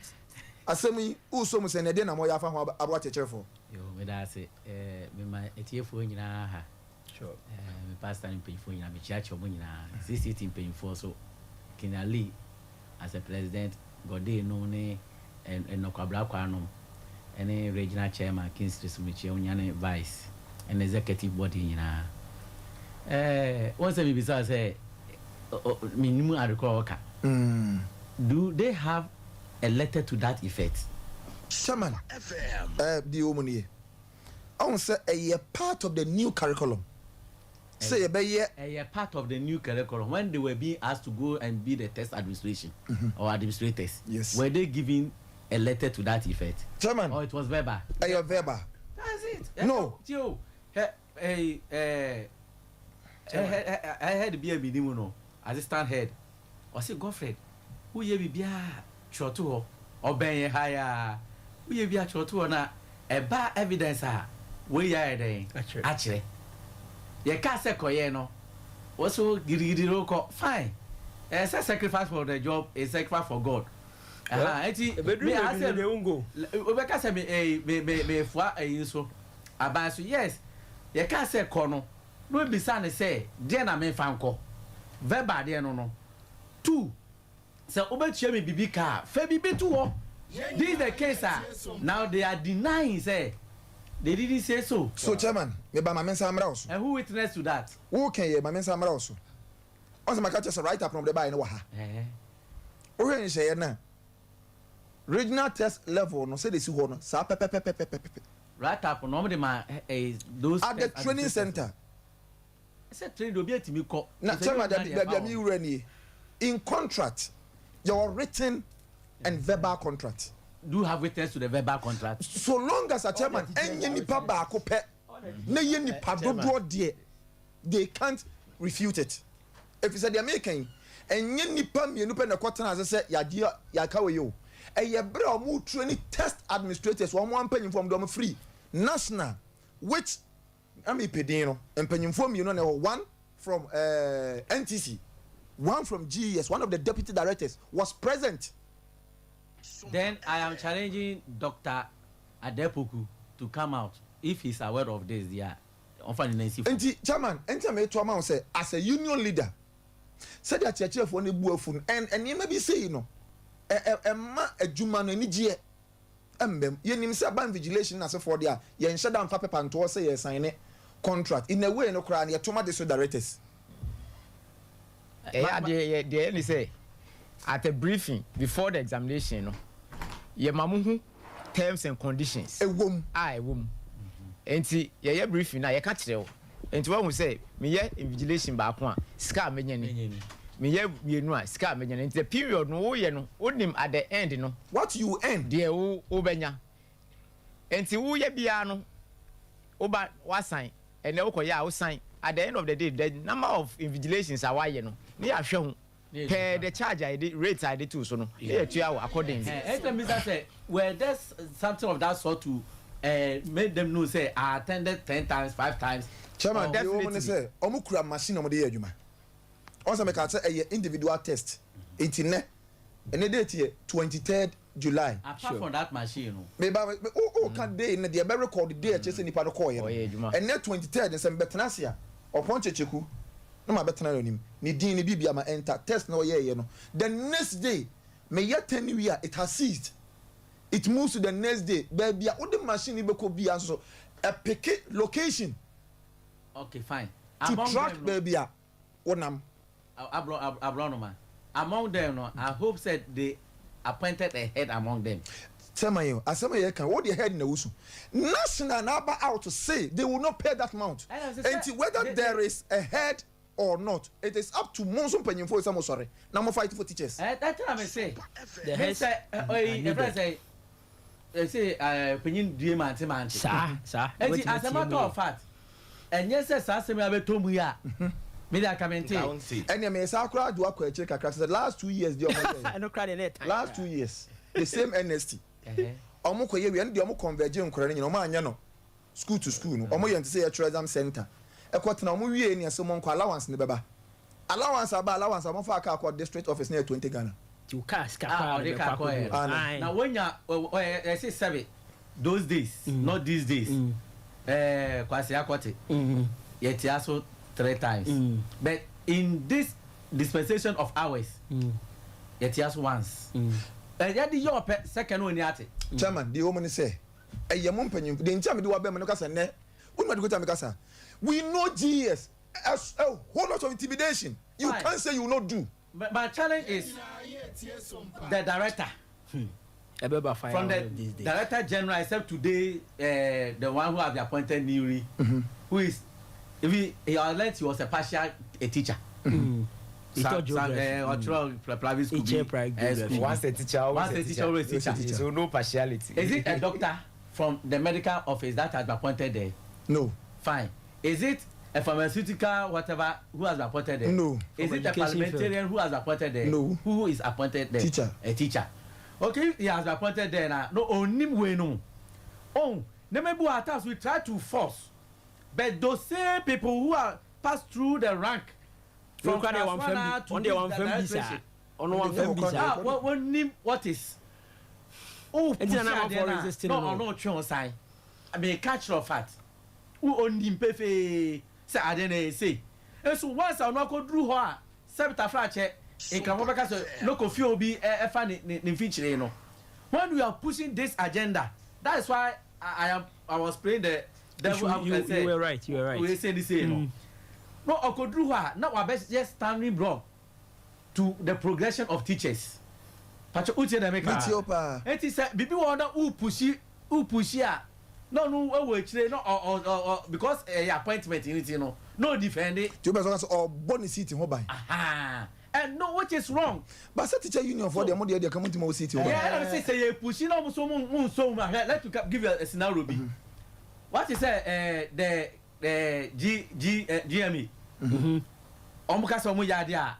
asɛm yi, wosɔ mu sɛ na ɛdeɛ na moyɛ afa ho aboa akyerɛkyerɛfoɔ? Yo, meda ase. Mema atiefoɔ nyinaa ha. Me pastor ne mpanyinfoɔ nyinaa, mekyeakyea wɔn nyinaa. CCT mpanyinfoɔ so, Kenya Lee as a president, Gɔdee nom ne Nnɔkwabrakwa nom, ne regional chairman Kingsley so mekyia wo nyinaa ne vice, ɛne executive body nyinaa. Wɔn sɛ mebisa sɛ, menim adekorɔ a wɔka. Do they have a letter to that effect? Chairman, deɛ ɛwɔ mu nie, ɔhu sɛ ɛyɛ part of the new curriculum sɛ yɛbɛyɛ. Ɛyɛ part of the new curriculum when they were being asked to go and be the test administration or administrators. Yes. Were they given a letter to that effect? Chairman. Or it was verbal? Ɛyɛ verbal. That's it. No. Tio, he, eh, head bi a mi ni mu no, assistant head. Ɔsi Godfred, woyɛ biribiara twerɛto hɔ, ɔbɛn yɛ ha yaa, woyɛ bi a twerɛto hɔ na ɛba evidence a wei yɛ ayɛ dɛn akyerɛ. Yɛka sɛ kɔyɛ no, wɔso gidigidi no kɔ fine. Ɛsɛ sacrifice for the job is sacrifice for God. Eti me asɛ wobɛka sɛ me me me me foa ɛyi nso aban so, yes, yɛka sɛ kɔ no na obisa ne sɛ deɛ na memfa nkɔ verbal deɛ no two sɛ wobɛtua me bibi kaa fɛ bibi to hɔ. This is the case ah, now they are denying say they didn't say so. So chairman, meba ma me nsa mmra wo so. And who witness to that? Wo kɛn yɛ ma me nsa mmra wo so. Ɔsɛ maka kyerɛ sɛ write up na ɔde baeɛ no wɔ ha. Wohwɛ nhyehyɛeɛ no a, regional test level no sɛde si hɔ no saa pɛpɛpɛpɛpɛpɛ. Write up no ɔmo de ma those at the training center. Sɛ training de obi etimi kɔ. Na chairman, dabi baabi a mi wura nie, in contract yɛwɔ written and verbal contract. Do you have witness to the verbal contract? So long as a chairman ɛnyɛ nipa baako pɛ na yɛ nipa dodoɔ deɛ, they can't refute it. Efisɛ deɛ meka yi, ɛnyɛ nipa mmienu pɛ na ɛkɔ tena ase sɛ yagye yaka wɔ yi o. Ɛyɛ bere a wɔn train test administrators, wɔn mpanyinfoɔ, wɔn de wɔn free national, which ɛmi pɛ no mpanyinfoɔ mmienu na ɛwɔ, one from NTC, one from GES, one of the deputy directors was present. Then I am challenging Dr. Adepoku to come out if he's aware of this. Yeah. Ɔnfa ne nan si fam. Nti chairman, nti a meto ama wo sɛ as a union leader, sɛdeɛ akyerɛkyerɛfoɔ no bu afu no, ɛn nneɛma bi sei no ɛ ɛ ɛma adwuma no anigyeɛ mbɛm. Yɛnim sɛ ban invigilation n'asefoɔ deɛ a yɛnhyɛ da mfa pepa ntoɔ sɛ yɛ sign contract in a way no koraa no yɛto ma district directors. Ɛyɛ adeɛ yɛ deɛ ɛne sɛ at a briefing before the examination no, yɛ ma mo hu. Terms and conditions. Ɛwɔ mu. A ɛwɔ mu. Nti yɛyɛ briefing na yɛka kyerɛ wo. Nti wahu sɛ meyɛ invigilation baako a, sika a menya ni. Meyɛ mmienu a, sika a menya ni. Nti the period no woyɛ no, wonim at the end no. What you earn. Deɛ wo wobɛnya. Nti woyɛ biara no, woba wasan. Ɛnɛ wokɔyɛ a wosan. At the end of the day, the number of invigilations a wayɛ no, ne yɛahwɛ ho. Per the charge a yɛde, rate a yɛde too so no, ne yɛtua wo accordingly. Ɛnti na mebisa sɛ, were there something of that sort to eh, make them know sɛ I attended 10 times, five times? Chairman, deɛ ɛwɔ mu ne Definitely. sɛ ɔmo kura machine a ɔmo de yɛ adwuma. Ɔn sɛ meka sɛ ɛyɛ individual test. Nti nɛ, ɛnɛ date yɛ 23rd July. Apart from that machine no. Meba me o o ka day no deɛ ɛbɛ record day ɛkyerɛ sɛ nipa no kɔɔyɛ Ɔyɛ no. adwuma. Ɛnɛ 23rd sɛ mbɛtena ase a, ɔpɔn kyekyeku na ma bɛtena n'anim. Ne din ne biribi ama enter test na ɔyɛɛyɛ no. The next day, meyɛ 10 wie a, it has ceased. It moves to the next day. Baabi a wode machine ni bɛkɔ bia nso so, ɛpick location Okay, fine. to Among track them no, baabi a wonam. Ablonoma, among them no, I hope said they appointed a head among them. Chairman yi asɛm a yɛka wo deɛ, head na wusu national na aba out to say they will not pay that amount. Ɛna sɛ Nti whether there is a head or not, it is up to mo nso mpanyinfo sɛ mo sɔre na mo fight for teachers. Ɛ that time I say, The me heads sɛ ɛ ɔyi are ɛfrɛ needed. sɛ ɛsɛ ɛ panyin due mante mante. Saa saa. Eti as a matter of fact, ɛnyɛ sɛ saa asɛm yi abɛtɔ mu yi a, mi de aka mi nte. Ɛnna mɛ saa koraa do akɔ akyire kakra sɛ last 2 years deɛ ɔmo yɛ Ɛno kora deɛ ne time. Last 2 years, the same NST ɔmo kɔ yɛ wia, ɛno deɛ ɔmo converge nkɔrɔ no nyina, ɔmo anyɛ no school to school no, ɔmo yɛ nti sɛ yɛtwerɛ exam center ɛkɔ tena, ɔmo wie ni ɛsɛ ɔmo nkɔ, allowance ne bɛba, allowance aba, allowance a ɔmo fa aka akɔ district office ne yɛ 20 Ghana. Ti o kaa sika Ah, koraa ɔde de bɛkɔ kaa kɔ akɔdu. yɛ. Aye. Na wonya ɛ ɛsɛ sɛbi those days, not these days. Kwasi Akɔte yɛtia so three times, but in this dispensation of ours, yɛtia so once. Ɛyɛ de yɛ ɔpɛ second one ni ate. Chairman, deɛ wɔn ni sɛ ɛyɛ mo mpanyinfo deɛ nti a mi de wa bɛn mu no kasa nnɛ wọ́n mi adi mi kasa, we know GES a whole lot of intimidation. You Fine. Can't say you no do. But my challenge is the director. Ɛbɛba fire From one the of these days. Director general, except today, the one who has been appointed newly, who is, if he learnt he was a partial a teacher. He taught geography. Ɔtwerɛ private school He chair bi, private school. geography. Once a teacher, always Once a teacher, always a teacher. So no partiality. Is it a doctor from the medical office that has been appointed there? No. Fine. Is it a pharmaceutical whatever who has been appointed there? No. Is From it a education parliamentarian who has been appointed there? No. Who is appointed there? Teacher. A teacher. Okay, if he has been appointed there na no onim wey no. Oh, maybe at times we try to force, but those same people who are passed through the rank from class class one one A to ɔn deɛ this wɔn fɛn bi saa directorate. ɔno wɔn fɛn bi Ah, saa. wɔn nim what is. O Nti na push na adeɛ amanfoɔ na resisting na no. ɔno ɔtwe wɔn san. Meka kyerɛ fact wo onim pefee sɛ ade na ese nso once a ɔno akɔduru hɔ a sɛ tafrakyɛ nkurɔfoɔ bɛka sɛ loko fie obi ɛfa ne mfikyire no, when we are pushing this agenda, that is why I was playing the devil advocate. You were right, you were right. Wey say this say no no ɔkɔduru hɔ a na wabɛyɛ standing block to the progression of teachers. Patro, utie na meka? Metie o paa. Eti sɛ bibi wɔ hɔ na upush upush a na ɔno ɛwɔ akyire na ɔ ɔ ɔ ɔ because ɛyɛ appointment ni ti no na o defend it. Tí o bɛ sọ ka sɛ ɔbɔ ne seat ho ban. Aha. And no, which is wrong. But sɛ teacher union fɔ deɛ mo deɛ ka mo ti ma o seat ho ban. Yeah, ɛna mi sɛ yɛ push na ɔmo so mo nso mo ahwɛ, let me give you a scenario bi. What is the G G GME ɔmo ka sɛ ɔmo yɛ adeɛ a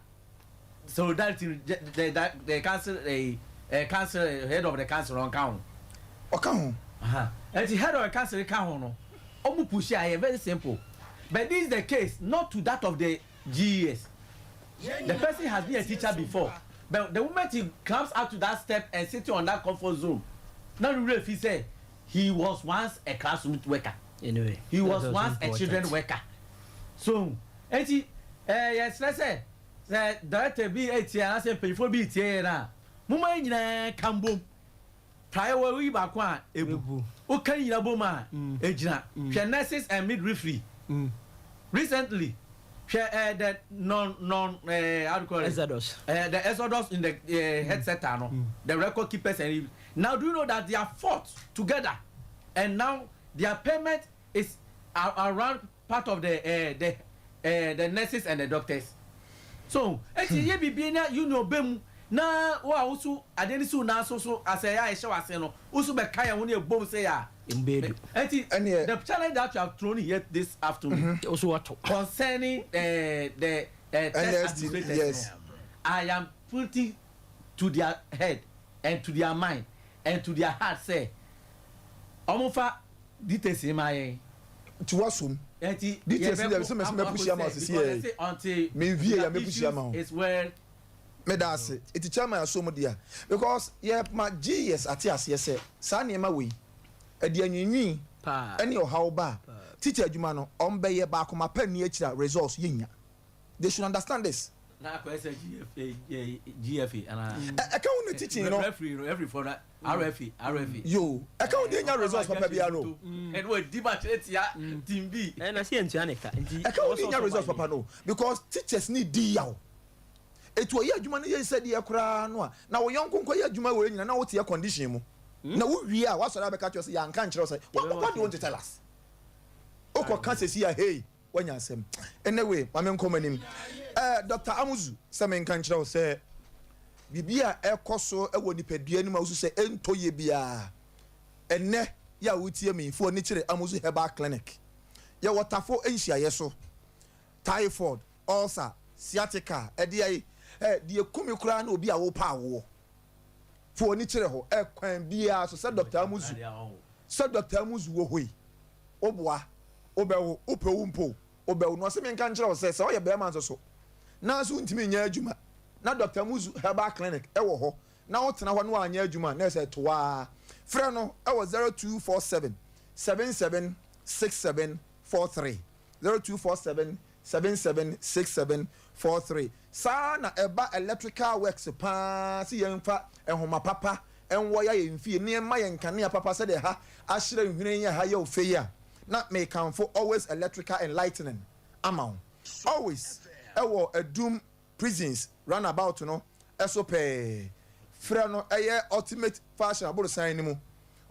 solidarity, the council, council, head of the council ɔnka ho. Ɔka ho. Ɛnti head of the council ka ho no, ɔmo push a yɛ very simple, but this is the case not to that of the GES. The person has been a teacher before, but the moment he comes out to that step and sitting on that comfort zone, now you really feel say he was once a classroom worker. Anyway, he was that's also once a important. Children worker. So eti yɛsrɛ sɛ director bi etie anaasɛ mpanyinfoɔ bi tie yɛn a, mo ma yɛn nyinaa ka mbom praeɛ wɔ yi baako a ebu woka nyina bom a egyina. Hwɛ nurses and midwifery recently, hwɛ the non non how do you call it? Exodus. The exodus in the health sector no, the record keepers and Now do you know that they are fought together and now their payment is around part of the uh, the uh, the nurses and the doctors. So eti yɛ biribi na union bɛ mu na wo a woso adeɛ no si wo nan so so asɛ yɛ a ɛhyɛ w'ase no woso bɛka yɛn ho ne ɛbom sɛ yɛ a. Mbedu. Eti Ɛneɛ- the challenge that you have thrown here this afternoon Woso wato. concerning the test NST, administrators, yes. no, I am putting to their head and to their mind and to their heart sɛ ɔmo fa details yi ma yɛn. Nti wasom. Eti Details ni deɛ, sɛ mɛsɛ mɛpush ama wo sisi yɛ. Until Me nwie their yɛ, mɛpush ama wo. issues is well. Meda ase. Eti chairman asom deɛ, because yɛ ma GES ate aseɛ sɛ saa nneɛma wei ɛde anwiinwii Paa. ɛne ɔhaw ba a teacher adwuma no ɔmbɛyɛ baako ma pɛ ni akyire a results yɛnya. They should understand this. Na akɔ ɛsɛ GFA GFA ana. Ɛka wo ne teaching no. Referee referee for na RFA RFA. Yo, ɛka wo de nya results papa biara no. Ɛni wɔ di ma kyerɛ tia team B. Ɛna sɛ yɛntua ne ka nti. Ɛka wo de nya results papa no, because teachers ni di yaw. Etu ɔyɛ adwuma no yɛ sɛ deɛ koraa no a na wo yɔnko nkɔ yɛ adwuma wɔ nyina na wote air condition mu na wo wie a wasɔre abɛka kyerɛ sɛ yɛanka nkyerɛ wo sɛ what do you want to tell us? Wokɔ ka sɛsi a, hey, wanya asɛm. Anyway, ma menkɔ m'anim. Dr Amuzu, sɛ menka nkyerɛ wo sɛ biribi a ɛkɔ so wɔ nipadua no mu a wosu sɛ ɛntɔ yie biara, ɛnɛ yɛ a wotie me fo ani kyerɛ Amuzu Herbal Clinic. Yɛwɔ Tafo nhyiaeɛ so. Typhoid, ulcer, sciatica, ɛde ayi ɛ deɛ kumi koraa na obi a wopa awoɔ, fo ani kyerɛ hɔ. Ɛkwan biara so sɛ Dr Amuzu, sɛ Dr Amuzu wɔ hɔ yi, woboa wobɛwo, wopɛ wo mpo wobɛwo na ɔsɛ menka nkyerɛ wo sɛ sɛ woyɛ bɛrima nso so nanso wontumi nyɛ adwuma na Dr Amuzu Herbal Clinic ɛwɔ hɔ na wotena hɔ na woanyɛ adwuma na ɛsɛ toaa, frɛ no ɛwɔ 0247 77 67 43, 0247 77 67 43. Saa na ɛba electrical works paa si yɛmfa nhoma papa ɛnwɔ yɛ yɛn fie nneɛma yɛn nkanea papa sɛdeɛ ha ahyerɛ nhwiren yɛ ha yɛ ofe yi a, na mekamfo Always Electrical and Lightning ama wo. Always ɛwɔ Adum Prisons roundabout no ɛso pɛɛ. Frɛ no, ɛyɛ Ultimate Fashion aborosan no mu,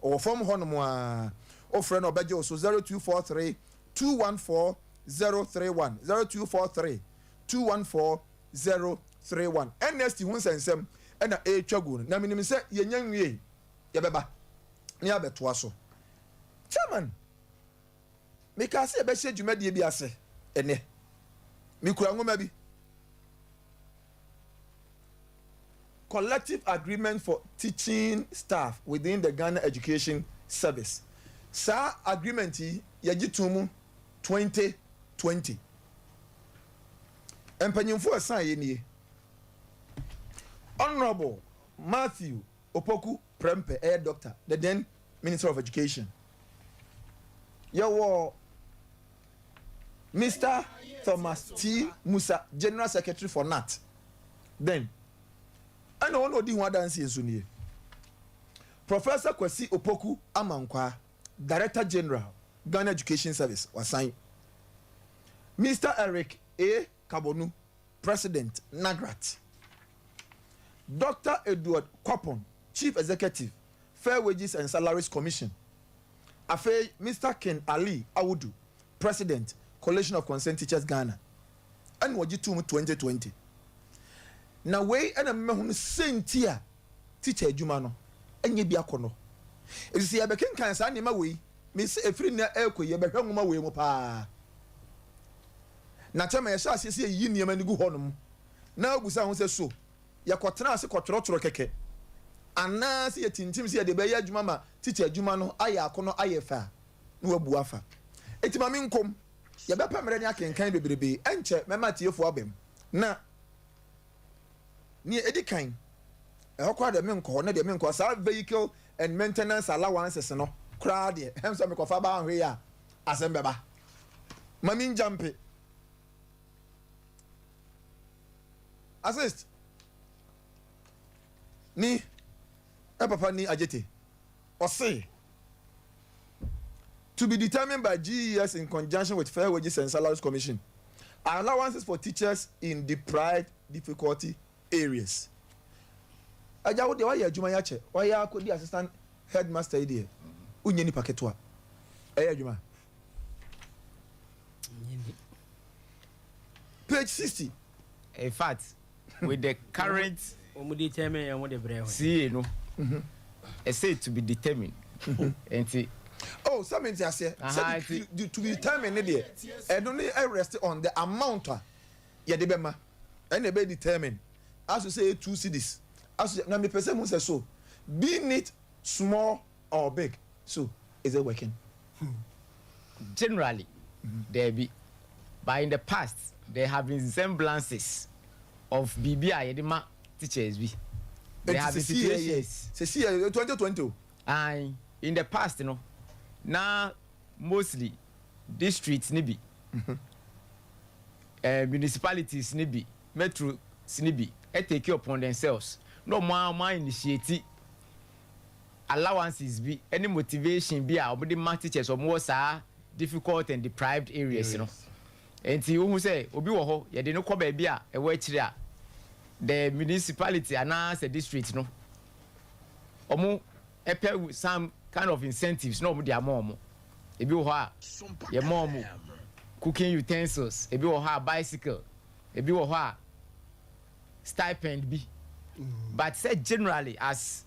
ɔwɔ fam hɔnom a wofrɛ no ɔbɛgye wo so, 0243 214 031, 0243 214 031. NST ho nsɛnsɛm ɛna ɛretwa gu no na menim sɛ yɛnya nwie, yɛbɛba ne yɛabɛtoa so. Chairman, meka sɛ yɛbɛhyɛ dwumadie bi ase ɛnɛ. Mekura nwoma bi, Collective Agreement for Teaching Staff within the Ghana Education Service. Saa agreement yi yɛgye to mu 2020. Mpanyinfoɔ ɛsan yɛ nie: Honourable Matthew Opoku Prempeh, ɛyɛ doctor, the then Minister of Education. Yɛwɔ Mr Thomas T Musa, General Secretary for GNAT then, ɛna wɔn a odi ho adansi nso nie: Professor Kwasi Opoku Amankwa, Director General, Ghana Education Service, wasan; Mr Eric A Kabonu, President, NAGRAT; Dr Edward Kwapon, Chief Executive, Fair Wages and Salaries Commission; afei Mr Ken Ali Awudu, President, Coalition of Concerned Teachers Ghana. Ɛna wɔgye tum 2020 na wei ɛna mmɛhunu sɛnti a teacher adwuma no ɛnyɛ bi akɔ no. Esisi yɛbɛkenkan saa nneɛma wei mesi efiri nea ɛrekɔ yi, yɛbɛhwɛ nwoma wei mu paa na kyɛn ma yɛhyɛ aseɛ sɛ yɛyi nneɛma no gu hɔnom na obusa ho sɛ so yɛkɔtena ase kɔtwerɛtwerɛ kɛkɛ anaa sɛ yɛtintim sɛ yɛde bɛyɛ adwuma ma teacher adwuma no ayɛ akɔnɔ ayɛ fɛ a na wabu afa. Eti maame nkom yɛbɛpɛ mmerɛ ne akenkan bebrebe. Ɛnkyɛ mɛma atiefoɔ abɛm na nea edi kan ɛhɔ koraa deɛ menkɔ hɔ na deɛ menkɔ saa vehicle and maintenance allowances no koraa deɛ, ɛm sɛ mekɔfa ba ahwɛ yi a asɛm bɛba. Mami njampe assist ni ɛ papa ni agyete ɔse to be determined by GES in conjunction with Fair Wages and Salaries Commission, allowances for teachers in deprived difficulty areas. Agya, wo deɛ woayɛ adwuma yi akyɛ, woayɛ akɔdi assistant headmaster yi deɛ, wonyɛ nipa ketewa. Ɛyɛ adwuma. Page 60. In fact, with the current Wɔn determine yɛn, wɔn de brɛ hɔ. CA no, ɛsɛ to be determined. Nti. Oh, sɛ mi nti aseɛ. Sɛ to be determined ne deɛ, ɛno ne rest on the amount a yɛde bɛma. Ɛna ɛbɛ determine. Aso sɛ yɛ 2 cedis. Aso na mi pɛ sɛ mu sɛ so, be it small or big, so is it working? Generally, there be, but in the past there have been semblances of biribi a yɛde ma teachers bi. There have been situations. Sisi yɛ 2020 o. Aye, in the past no, na mostly districts ni bi, municipalities ni bi, metro ni bi, ɛ take it upon themselves na ɔmo a ɔmo initiate allowances bi ɛne motivation bi a ɔmo de ma teachers ɔmo wɔ saa difficult and deprived areas no. Nti wohu sɛ obi wɔ hɔ, yɛde no kɔ baabi a ɛwɔ akyire a, the municipality anaasɛ district no, ɔmo ɛpɛ some kind of incentives na ɔmo de ama ɔmo. Ebi wɔ hɔ a yɛma ɔmo cooking utensils, ebi wɔ hɔ a bicycle, ebi wɔ hɔ a stipend bi. But sɛ generally as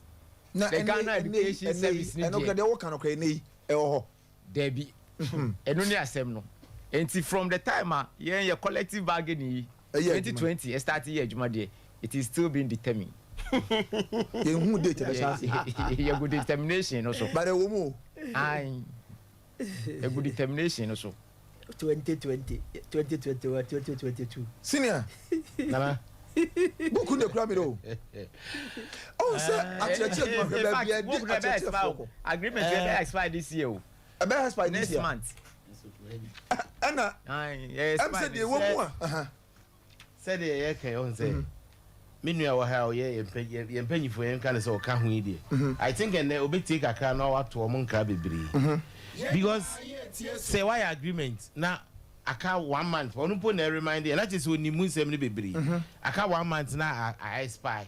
na the Ghana Education Service ni ɛno deɛ, kura deɛ wɔka no kura ɛnɛ yi ɛwɔ hɔ? Dabi, ɛno ne asɛm no. Nti from the time a yɛn yɛ collective bargaining yi Ɛyɛ 2020 ɛ start yɛ adwuma deɛ, it is still being determined. Yɛn hu date ɛbɛhyɛ ase. Yɛgu determination no so. But ɛwɔ mu o. Ayi, yɛgu determination no so. 2020, 2021, 2022. Senior. Nana. Buku de kura mi de o. Ɔn sɛ akyerɛkyerɛ adwuma hwɛ baabi a ɛde akyerɛkyerɛfoɔ kɔ. Agreement yɛ bɛ expire this year o. Ɛbɛ expire this next year. Month. Ɛna ɛm sɛ deɛ ɛwɔ mu a. Sɛdeɛ yɛka yɛ ɔn sɛ me nua wɔ ha a ɔyɛ yɛn mpanyinfoɔ, yɛn ka ne sɛ ɔka ho yi deɛ, I think ɛnɛ obetie kakra na wato ɔmo nkra bebree, because sɛ wayɛ agreement na aka one month, ɔno mpo na ɛremind yɛ na kyerɛ sɛ onim mu nsɛm no bebree, aka one month na a expire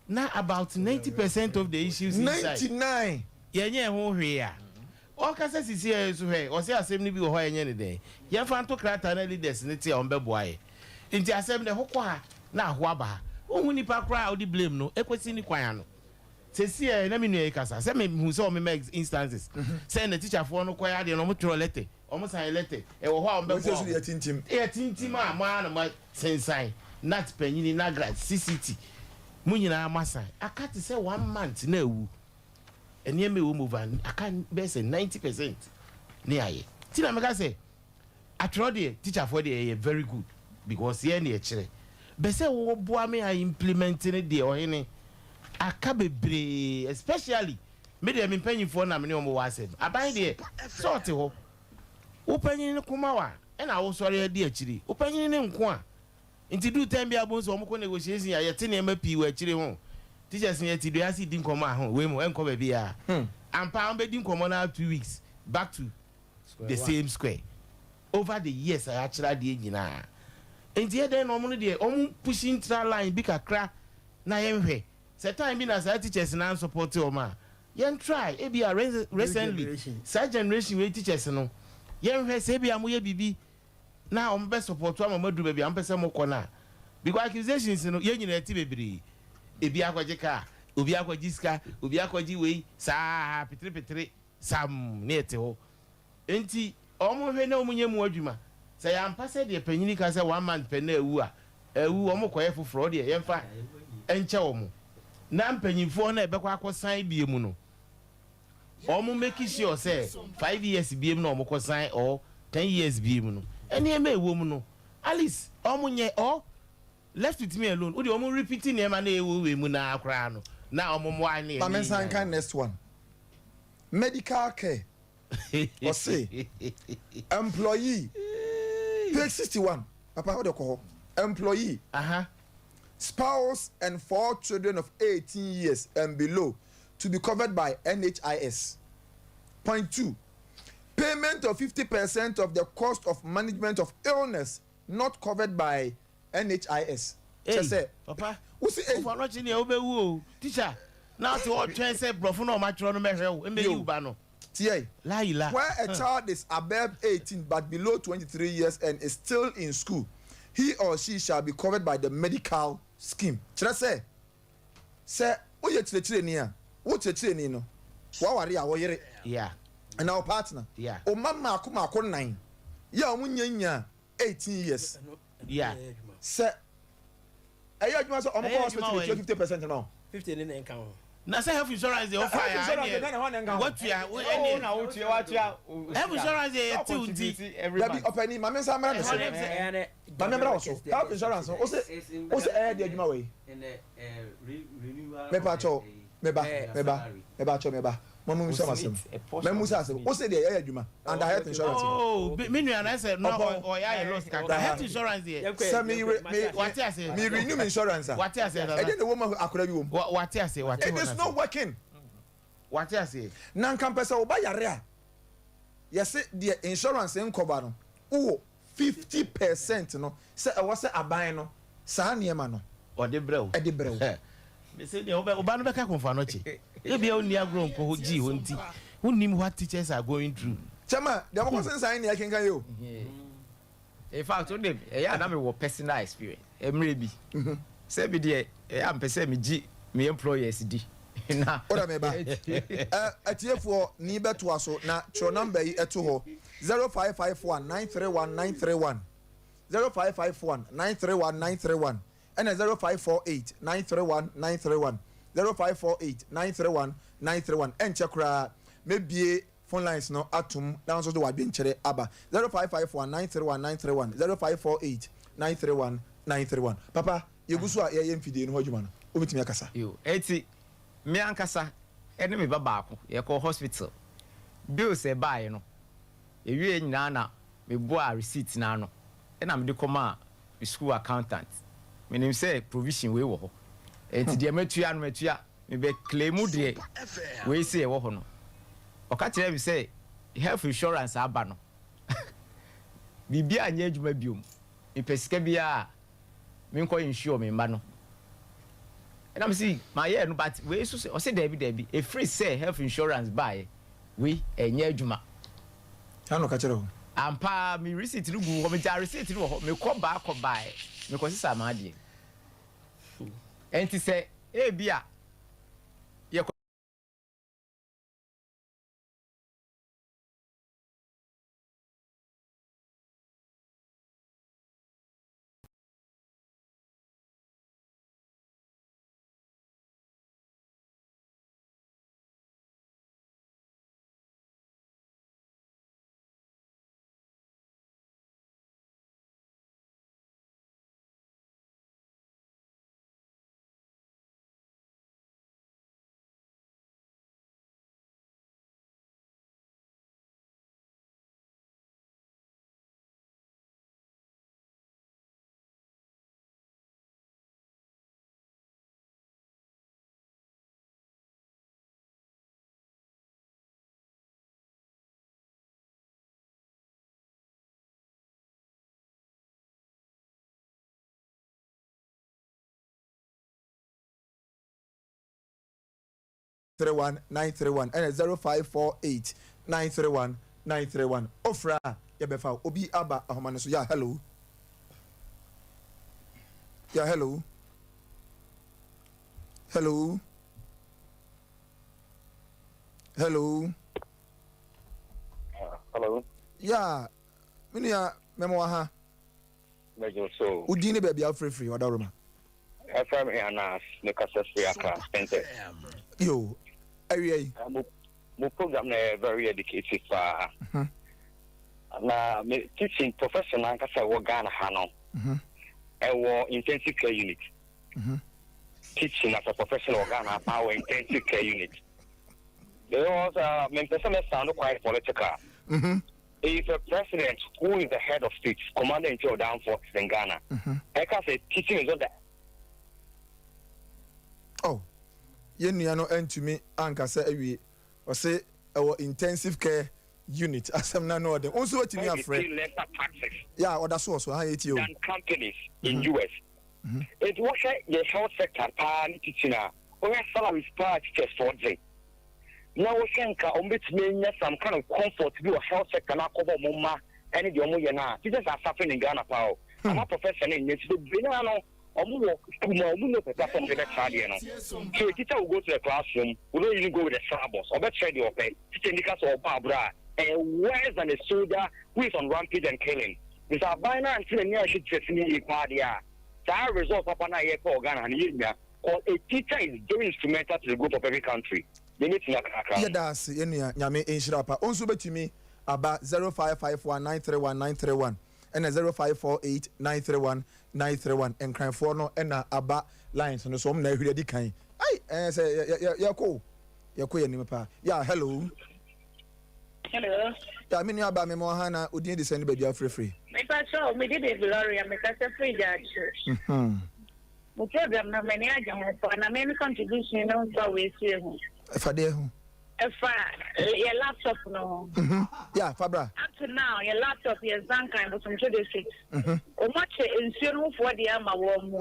na about 90% of the issues inside 99. Yɛnyɛ ho hwee a ɔkasa sisi yɛ so hwɛ, ɔsɛ asɛm no bi wɔ hɔ a yɛnyɛ ne dɛn, yɛmfa nto krataa na leaders ne te a ɔmbɛboa yɛ. Nti asɛm no ɛho kɔ ha na aho aba ha, wohu nipa koraa a wode blame no ɛkɔsi ne kwan ano. Sɛsi ɛ na me nua yi kasa sɛ mehu sɛ ɔmema instances sɛ na teacherfoɔ no kɔyɛ adeɛ no, ɔmo twerɛ letter, ɔmo sign letter, ɛwɔ hɔ a wɔn sɛ so ɔmbɛboa. yɛ tintim. Yɛ tintim a mo ara na mo sensan GNAT panyini NAGRAT CCT mo nyinaa mo asan aka te sɛ one month na ewu nneɛma ɛwɔ mu over aka bɛyɛ sɛ 90% ne ayɛ. Ti na meka sɛ atwerɛ deɛ, teacherfoɔ deɛ ɛyɛ very good because yɛn ne ɛkyerɛ bɛ sɛ wɔboa me a implement ne deɛ ɔhene aka bebree, especially me deɛ, me mpanyinfoɔ na me ne wɔn wɔ asɛm. Aban deɛ sɛ ɔte hɔ, wo panyin ne koma wa ɛna wosɔre adi akyiri, wo panyin ne nko a nti du time bi abo nso wɔn kɔ negotiation a yɛte nneɛma pii wɔ akyire ho. Teachers ne yɛte dua ase di nkɔmɔ a ho wei mu ɛnkɔ baabi a ampa wɔn bɛ di nkɔmɔ na 2 weeks back to the same square. Over the years a yɛakyerɛ adeɛ nyinaa nti yɛ dɛn na wɔn no deɛ wɔn push ntra line bi kakra na yɛnhwɛ sɛ time bi na saa teachers na support wɔn a yɛn try ebi a recently generation. Saa generation wei teachers no, yɛnhwɛ sɛ ebi a mo yɛ biribi na wɔn bɛ support ama mo aduru baabi a wɔn pɛ sɛ mo kɔ na because accusations no yɛn nyinaa ti bebree, ebi akɔgye kaa, obi akɔgye sika, obi akɔgye wei saa peterepetere sam ne yɛte hɔ. Nti wɔn hwɛ na wɔn nyɛ mu adwuma sɛ yɛampa sɛ deɛ panyin ka sɛ one month pɛ na ewu a ewu, wɔn kɔyɛ foforɔ deɛ yɛmfa nkyɛ wɔn na mpanyinfoɔ na ɛbɛkɔ akɔsan bie mu no, wɔn make sure sɛ 5 years bie mu na wɔn kɔ san or 10 years bie mu no, nneɛma ɛwɔ mu no at least wɔn nyɛ or left with me alone o de wɔn repeat nneɛma na ɛwɔ wɔ mu naa koraa no na wɔn mmoa ne. Maame nsa nka next one, medical care. Ɔse employee, page 61, papa o de kɔ hɔ, employee spouse and four children of 18 years and below to be covered by NHIS. Point two, payment of 50% of the cost of management of illness not covered by NHIS. Kyɛ sɛ, Papa, wo se ei. Ɔfa no kye nea wobɛwu o. Teacher, na ɔte hɔ ɔtwɛn sɛ borɔfo na ɔmatwerɛ no mɛhwɛ wo, mmɛyi wo ba no. Tie. Layila. Where a child is above 18 but below 23 years and is still in school, he or she shall be covered by the medical scheme. Kyerɛ sɛ, sɛ woyɛ kyerɛkyerɛni a, wo kyerɛkyerɛni no, waware a, wo yere anaa wo partner, wo mma mmaako mmaako nnan yɛ a wɔn nnya nyaa 18 years. Sɛ ɛyɛ adwuma sɛ wɔn kɔ hospital etua 50% ma wo. 50 ne na ɛnka ho. Na sɛ health insurance deɛ wofa Health insurance deɛ Ghana hɔ na ɛnka ho. Watua ɛne. Na wotua watua. Health insurance deɛ yɛ tew nti. Dabi ɔpɛni maame nsa mmra ne so. Maame mmra wɔ so. Health insurance no wose wose ɛyɛ deɛ adwuma wɔ yi. Mepa kyɛw meba meba meba kyɛw meba mo mo musa masɛm mɛ musa asɛm wose deɛ ɛyɛ adwuma under health insurance. Oh me nua na ɛsɛ na ɔyɛ ayɛ lost kakra health insurance deɛ. Sɛ mi re mi wate ase mi renew mi insurance a. Wate ase nana. Ɛdeɛ na ɛwɔ mu akora bi wɔ mu. Wate ase wate It is not working. Wate ase. Na nka mpɛ sɛ ɔba yare a yɛse deɛ insurance nkɔba no wowɔ 50% no sɛ ɛwɔ sɛ aban no saa nneɛma no Ɔde brɛ wo. ɛde brɛ wo. Mese deɛ wobɛ ɔba no bɛka kɔnfa no kye. Ebia wonni agorɔ nkɔ hɔ gyii hɔ nti wonnim what teachers are going through. Kyɛma deɛ mokɔ sensan ne ɛkenkan yi o. In fact, wo de ɛyɛ a na mewɔ personal experience mmerɛ bi sɛ bi deɛ ɛyɛ a mpɛ sɛ megye me employers di na. Woda me ba. Ɛ atiefoɔ ni bɛtoa so na twerɛ number yi to hɔ 0551 931 931 0551 931 931 ɛna 0548 931 931 0548 931 931 ɛnkyɛ koraa mɛbie phone lines no atom na nso de w'adwenkyerɛ aba 0551 931 931 0548 931 931 papa yɛgu so a yɛyɛ mfidie no ho adwuma no wobɛtumi akasa. Yo, eti me ankasa ɛne me ba baako yɛkɔ hospital bills ɛbaeɛ no ewie nyinaa na meboa receipt no ano ɛna mede kɔmaa me school accountant. Menim sɛ provision wei wɔ hɔ enti deɛ matua no matua, mebɛ claim deɛ wei sɛ ɛwɔ hɔ no. Ɔka kyerɛɛ me sɛ health insurance aba no biribiara nyɛ adwuma biom, mepɛ sika biara a menkɔ insure me mma no. Ɛna mese mayɛ no but wei nso sɛ ɔse daabi daabi ɛfiri sɛ health insurance baeɛ wei ɛnyɛ adwuma. Saa na ɔka kyerɛ wo? Ampa ara me receipt no gu hɔ, megyaa receipt no wɔ hɔ, mekɔ baa kɔ baeɛ mekɔ sesaa m'adeɛ. Ɛnti sɛ ebia yɛkɔ. 31 931 ɛna 0548 931 931 ofra a yɛbɛfa wo. Obi aba ahoma no so ya hello ya hello hello hello. Hello. Ya me nua mɛma wa ha. Mɛgye so. Wo din ne baabi a wofirifiri ɔdawuruma. Ɛfrɛ me Anas, mekasa firi Accra, Spintex. Yo, awia yi. Mo program no yɛ very educative paa. Na me teaching profession ankasa ɛwɔ Ghana ha no, ɛwɔ intensive care unit. Teaching as a profession wɔ Ghana paa wɔ intensive care unit. Because mempɛ sɛ mɛ sound quite political. If a president who is the head of state, commander in chief of the armed forces in Ghana, ɛka sɛ teaching is not the Oh, yɛn nua no antumi ankasa awie. Ɔse ɛwɔ intensive care unit. Asɛm no ano ɔden. Wo nso watumi Why they afrɛ. pay lesser taxes Yeah, ɔda so wɔ so. Ha yɛtie o. than companies in US. Nti wohwɛ yɛ health sector paa ne teaching a, wohwɛ salaries paa teachers foɔ gye na wohwɛ nka wɔn bɛtumi anya some kind of comfort bi wɔ health sector na akɔbɔ wɔn mma ɛne deɛ wɔn yɛ no a, teachers are suffering in Ghana paa o. Ama professor no nyɛ nti bebree naa no wɔn wɔ school mu a wɔn nyɛ pɛpɛ sɛ wɔn de bɛtra adeɛ no. So a teacher will go to the classroom, will not even go with a syllabus, ɔbɛkyerɛ deɛ ɔpɛ. Teacher ni ka sɛ ɔbɔ aboro a, ɛyɛ worse than a soldier who is on rampage and killing. Nti sɛ aban no ante n'ani anhwɛ teachers no yie paa deɛ a, saa result papa no a yɛpɛ wɔ Ghana ha no yɛnnya. Cause a teacher is very instrumental to the growth of every country. Deɛ mɛtumi aka kakra no. Yɛda ase yɛn nua Nyame nhyira wo pa. Wo nso wobɛtumi aba 0551 931 931 ɛna 0548 931 931 Nkranfoɔ no na aba lines no so wɔn na ahwiri adi kan. Ai ɛɛ sɛ yɛ yɛ yɛkɔ o yɛkɔ yɛn anim paa. Yeah hello. Hello. Yeah me nua ba me ma ɔha na odin de sɛn ne baabi afirifiri. Mepa kyɛw me din de Gloria me kasa firi Gyaakye. Mo program no m'ani agye ho paa na me me contribution no nfa wei sie ho. Ɛfa deɛ ho? Ɛfa yɛ laptop no ho. Yeah fa bra. Up to now yɛ laptop yɛ nsa nkan Bosomtwe district. Wɔn akyɛ nsuo no ho foɔ deɛ ama wɔn mo.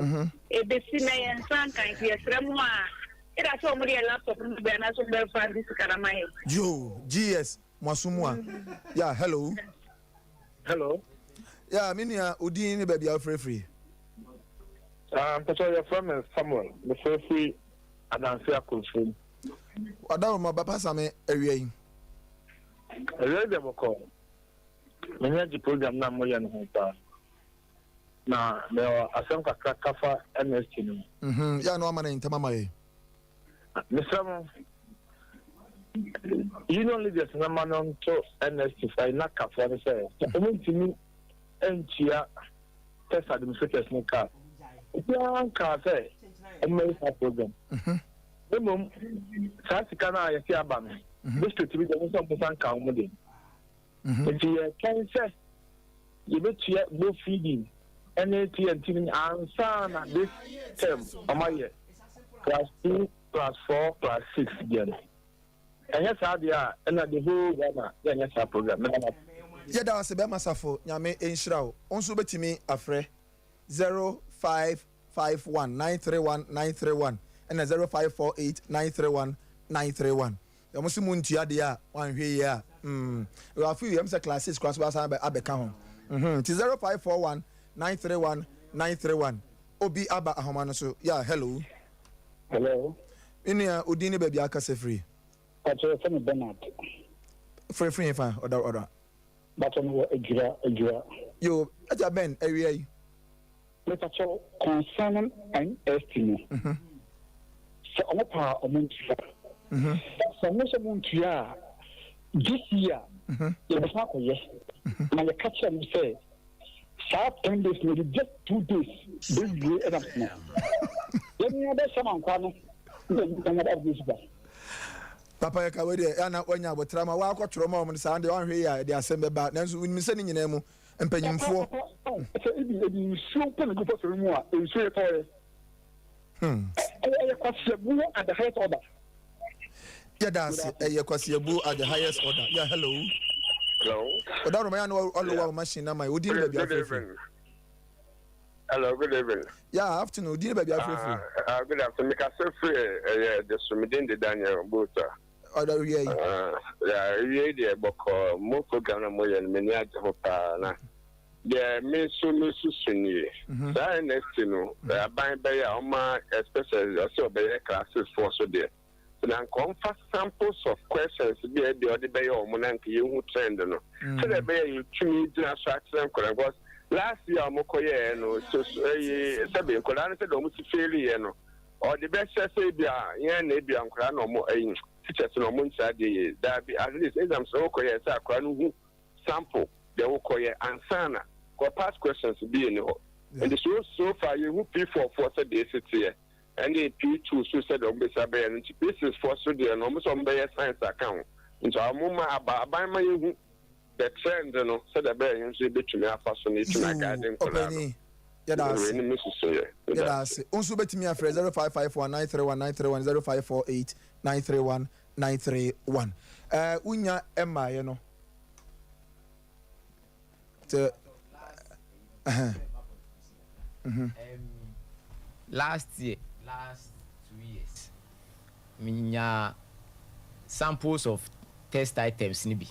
Ebesi nɛ yɛ nsa nkan nti yɛsrɛ mo a either sɛ wɔn de yɛ laptop no bɛbrɛ anaasɛ wɔn bɛfa de sika no ama yɛn. Yoo GS mo aso mu a. Yeah hello. Hello. Yeah me nua odin ne baabi a wofrɛfiri. Ah, mpɛsɛ yɛfrɛ me Samuel, mefrɛfiri Adanse Akonfom. Ɔdawoma ba pasa me awia yi. Awia yi deɛ bɔkɔɔ. M'ani agye program no a moyɛ no ho paa. Na mewɔ asɛm kakra ka fa MST no ho. Mhm, yɛ a na wama no ntɛm ama yɛn. Mesrɛ mo, union leaders no ma no nto NST foɔ, NACA foɔ no sɛ, sɛ wɔntumi ntua test administrators no ka a, obiara nkaa sɛ wɔmmɛyɛ saa program. Na mmom, saa sika no a yɛse aba no, district bi deɛ wɔn nsa wɔn nsa nka wɔn deɛ. Nti yɛtwɛn sɛ yɛbɛtua both feeding ne TNT no ansa na this term wɔayɛ class 2, class 4, class 6 deɛ no. Ɛnyɛ saa deɛ a ɛna the whole Ghana yɛnyɛ saa program. Meda mo ase. Yɛda wo ase bɛɛma Safo, Nyame nhyira wo. Wo nso wobɛtumi afrɛ 05 51 931 931 ɛna 0548 931 931. Wɔn se mo ntua deɛ a wanhwɛ yie a mm afe wei ɛm sɛ class 6 koraa so bɛsan abɛka ho mhm nti 0541 931 931 obi aba ahoma no so yeah hello. Hello. Me nua odin ne baabi akasa firi. Pakyɛ yɛfrɛ me Bernard. Frɛ firi hefa ɔda ɔda. Pakyɛ mewɔ Adwira Adwira. Yo agya Ben awia yi. Mepakyɛw concerning NST no, sɛ ɔmo pɛ a ɔmo ntua. Sɛ ɔmo sɛ ɔmo ntua a, this year yɛbɛsan akɔyɛ na yɛka kyerɛ ɔmo sɛ saa 10 days no yɛde just 2 days bɛwie ɛna no. Yɛn nyinaa bɛhyɛ mankwa no na yɛn nyinaa bɛ sika. Papa yɛ ka wei deɛ ɛna wanya abotra ma wakɔtwerɛ ma wɔn saa deɛ wanhwɛ yi a ɛde asɛm bɛba, nanso wonim sɛ ne nyinaa mu mpanyimfoɔ. Sɛ ebi ebi nsuo mpo na gu fɔsɔre mu a, nsuo yɛ tɔɔyɛ. Ɛyɛ kwasiabuo at the highest order. Yɛda ase, ɛyɛ kwasiabuo at the highest order. Yeah, hello. Hello. Ɔda roma ya na ɔlowa wo machine na ma yɛ odi ne baabi afirifiri. Hello, good evening. Yeah, afternoon. Odi ne baabi afirifiri. Good afternoon. Mekasa firi ɛyɛ de so medin de Daniel Bota. Ɔda wia yi. Yeah, wia yi deɛ bɔkɔ mo program na mo yɛ no m'ani agye ho paa na deɛ me nso me susu nie. Saa NST no aban bɛyɛ a ɔma, especially ɔsɛ ɔbɛyɛ classes foɔ so deɛ. Na nka ɔmfa samples of questions bi a ebi ɔde bɛyɛ ɔmo na nka yɛhu trend no. Sɛdeɛ ɛbɛyɛ yɛtumi gyina so akyerɛ nkɔla, because last year a ɔmo kɔyɛɛ no so so ɛyi sɛbi nkɔla no sɛdeɛ ɔmo si fail yɛ no, ɔde bɛhyɛ sɛ ebi a yɛn na ebi a nkɔla na ɔmo ɛyi teachers na ɔmo nkyerɛ adeɛ yie. Daabi, at least exams na wɔkɔyɛ sɛ akɔla no hu sample deɛ wokɔyɛ ansa na kɔ past questions bi ni hɔ. Nti so far yɛhu P4 foɔ sɛ deɛ esi teɛ ɛne P2 so sɛdeɛ ɔmo bɛsi abɛyɛ no, nti P6 foɔ so deɛ no ɔmo sɛ ɔmo bɛyɛ science aka ho, nti ɔmo ma aba aban ma yɛhu the trend no sɛdeɛ ɛbɛyɛ yɛn nso yɛbɛtumi afa so na yɛtumi aguide nkɔla no. Ɔpɛni, yɛda ase. Wei ne me susu yɛ. Yɛda ase. Wo nso wobɛtumi afrɛ 0551 931 931, 0548 931 931. Ɛɛ wonya mmaeɛ no sɛ ɛhɛn. last year, last 2 years, menyaa samples of test items no bi,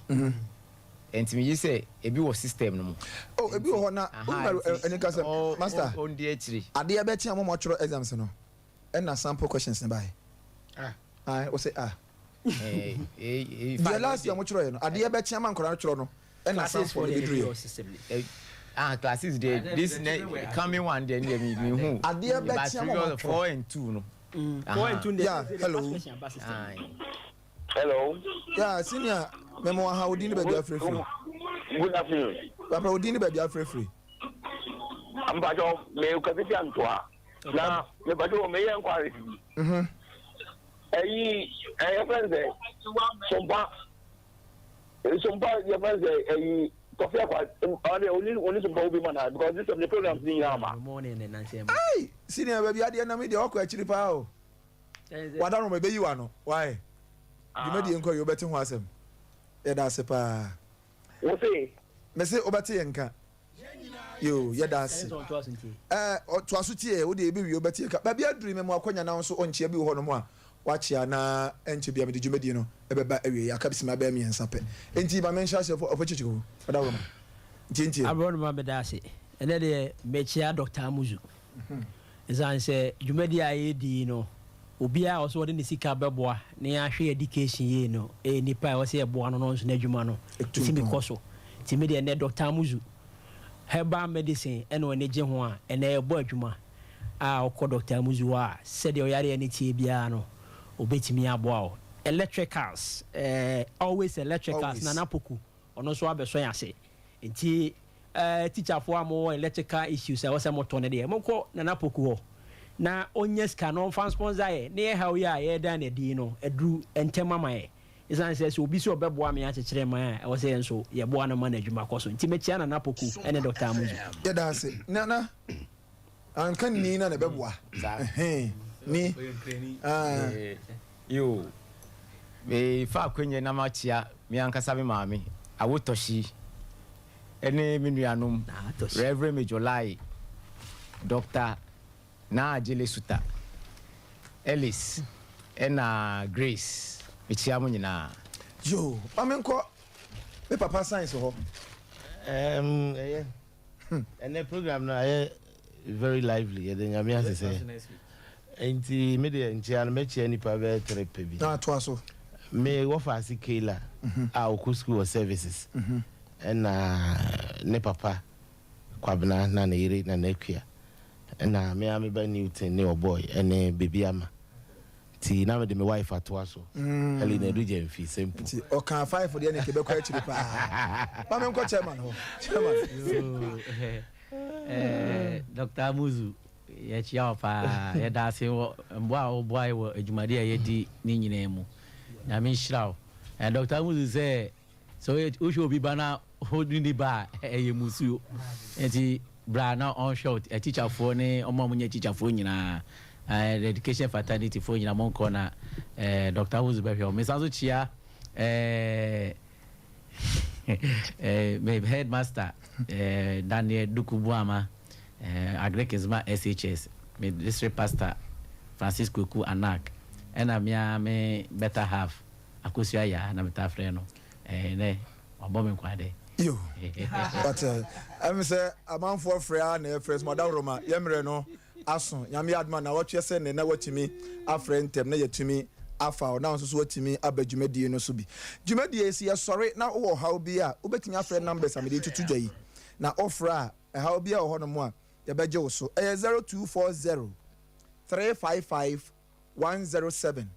nti megye sɛ ebi wɔ system no mu. Oh, ebi wɔ hɔ na ɛni ka sɛ, master, ɔndi akyire. Adeɛ bɛkye a mo atwerɛ exams no, ɛna sample questions ne ba yɛ. Ah. Ayi, o sɛ ah. Deɛ last year mo twerɛ yɛ no, adeɛ bɛkye ama nkɔla no twerɛ no, ɛna sample no bi duru yɛ. Ah, classes deɛ, this ne coming one deɛ ne mi mi hu. Adeɛ bɛkye ama mo atwerɛ. 4 and 2 no. 4 and 2. Yeah, hello. Hello. Yeah, senior, mɛmɔ aha, odi ni baabi afirifiri. Good afternoon. Papa, odi ni baabi afirifiri. Mpatɔ, mɛ kase fi antoa. Na mepatɔ, mɛ yɛ nkwari. Ɛyi ɛyɛ fɛn sɛ sompa sompa yɛ fɛn sɛ ɛyi kɔfi akwa ɔde oni oni sompa obi ma na because this of the programs ni nyinaa ma. Ayi, senior, baabi adeɛ nam yi deɛ, ɔkɔ akyiri paa o. Wada no ɛbɛyi wa no wae dwumadie nkɔ yi, wobɛte ho asɛm. Yɛda ase paa. Wo se? Mese wobɛte yɛn nka yo, yɛda ase. Ɛɛ, ɔtoa so tie wo deɛ, ebi wie wobɛte yɛn ka. Baabi aduru mi mu akɔnya na nso ɔnkyea bi wɔ hɔ nom a wakyea na ɛnkyɛ bia mede dwumadie no ɛbɛba awie. Yɛ aka bisima bɛyɛ 3 pɛ, enti ma menhyɛ aseɛ ɔfɔ kyikyiri ɔda wɔ ma ntientie. Aborɔ no ma meda ase. Ɛnɛ deɛ, mekyea Dr. Amuzu, ɛsiane sɛ dwumadi a yɛdi yi no, obiara a ɔsɛ wɔde ne sika bɛboa na yɛahwɛ education yie no, ɛyɛ nipa a ɛwɔ sɛ yɛboa no no nso n'adwuma no ɛtumi kɔ so. Nti me deɛ, ɛnɛ Dr. Amuzu herbal medicine ɛna ɔne gye ho a ɛnɛ ɛbɔ adwuma a ɔkɔ Dr. Amuzu hɔ a, sɛdeɛ ɔyareɛ no tie biara no, obɛtumi aboa wo. Electricals, always electricals. Always. Nana Poku, ɔno nso abɛsɔ yɛn ase. Nti teacherfoɔ a mowɔ electrical issues a ɛwɔ sɛ motɔ no deɛ, monkɔ Nana Poku hɔ na ɔnya sika na ɔmfa sponsor yɛ ne yɛ haw yi a yɛda no adi no aduru ntɛm ama yɛ, ɛsiane sɛ obi sɛ ɔbɛboa me akyekyere man a, ɛwɔ sɛ yɛn nso yɛboa no ma no adwuma kɔ so. Nti mekyia Nana Poku ne Dr. Amuzu. Yɛda ase, Nana. Anka ni na na ɛbɛboa. Ɛhɛn, ni. Ah. Yo, mefa akwanya na makyia me ankasa me maame Awotɔhyi ɛne me nuanom Reverend Major Lai, Dr. Naagye Suta, Ellis ɛna Grace. Mekyia mo nyinaa. Yo, ma menkɔ me papa science hɔ. Ɛyɛ ɛnɛ program no ayɛ very lively, yɛde Nyame ase sɛ nti me deɛ nkyia no, mɛkyia nipa bɛyɛ tere pɛ bi. Na atoa so. Me wɔfa ase Kayla a ɔkɔ school wɔ services, ɛna ne papa Kwabena na ne yere na n'akua, ɛna me a meba Newton ne ɔboy ɛne bebi ama nti na mede me wife atoa so, Helena Edu Gyamfi simple. Nti ɔka five deɛ ne kebɛkɔ akyiri paa. Ma menkɔ chairman hɔ, chairman. Dr. Amuzu, yɛkyia wo paa. Yɛda ase wɔ mboa a woboa yɛ wɔ adwumade a yɛdi ne nyinaa mu. Nyame nhyira wo. Dr. Amuzu, sɛ wohwɛ obi ba na wode ne ba a, ɛyɛ musuo. Nti bra na ɔnhwɛ wo. Atikyafoɔ ne ɔma mo nyɛ tikyafoɔ nyinaa, education fraternity foɔ nyinaa, monkɔ na Dr. Amuzu bɛhwɛ wo. Mesan so kyia me headmaster Daniel Duku Buama, Agric Nzema SHS, me district pastor Francis Kweku Anak, ɛna mea me better half Akosua Yaa na meta frɛ no nɛ wabɔ me nkwa dɛ. Yo, but ɛmi sɛ amanfoɔ frɛ a na ɛfrɛ so madaworo yɛmmerɛ no aso. Nyame adoma na wɔtwe sɛ ne na watumi afrɛ ntɛm na yɛtumi afa wo na nso so watumi aba dwumadie no so bi. Dwumadie si yɛsɔre na wowɔ ɔhaw bi a, wobɛtumi afrɛ numbers a mede tutu dwa yi, na wofrɛ a, ɛhaw bi a wɔ hɔ nom a, yɛbɛgye wo so. Ɛyɛ 0240 355 107,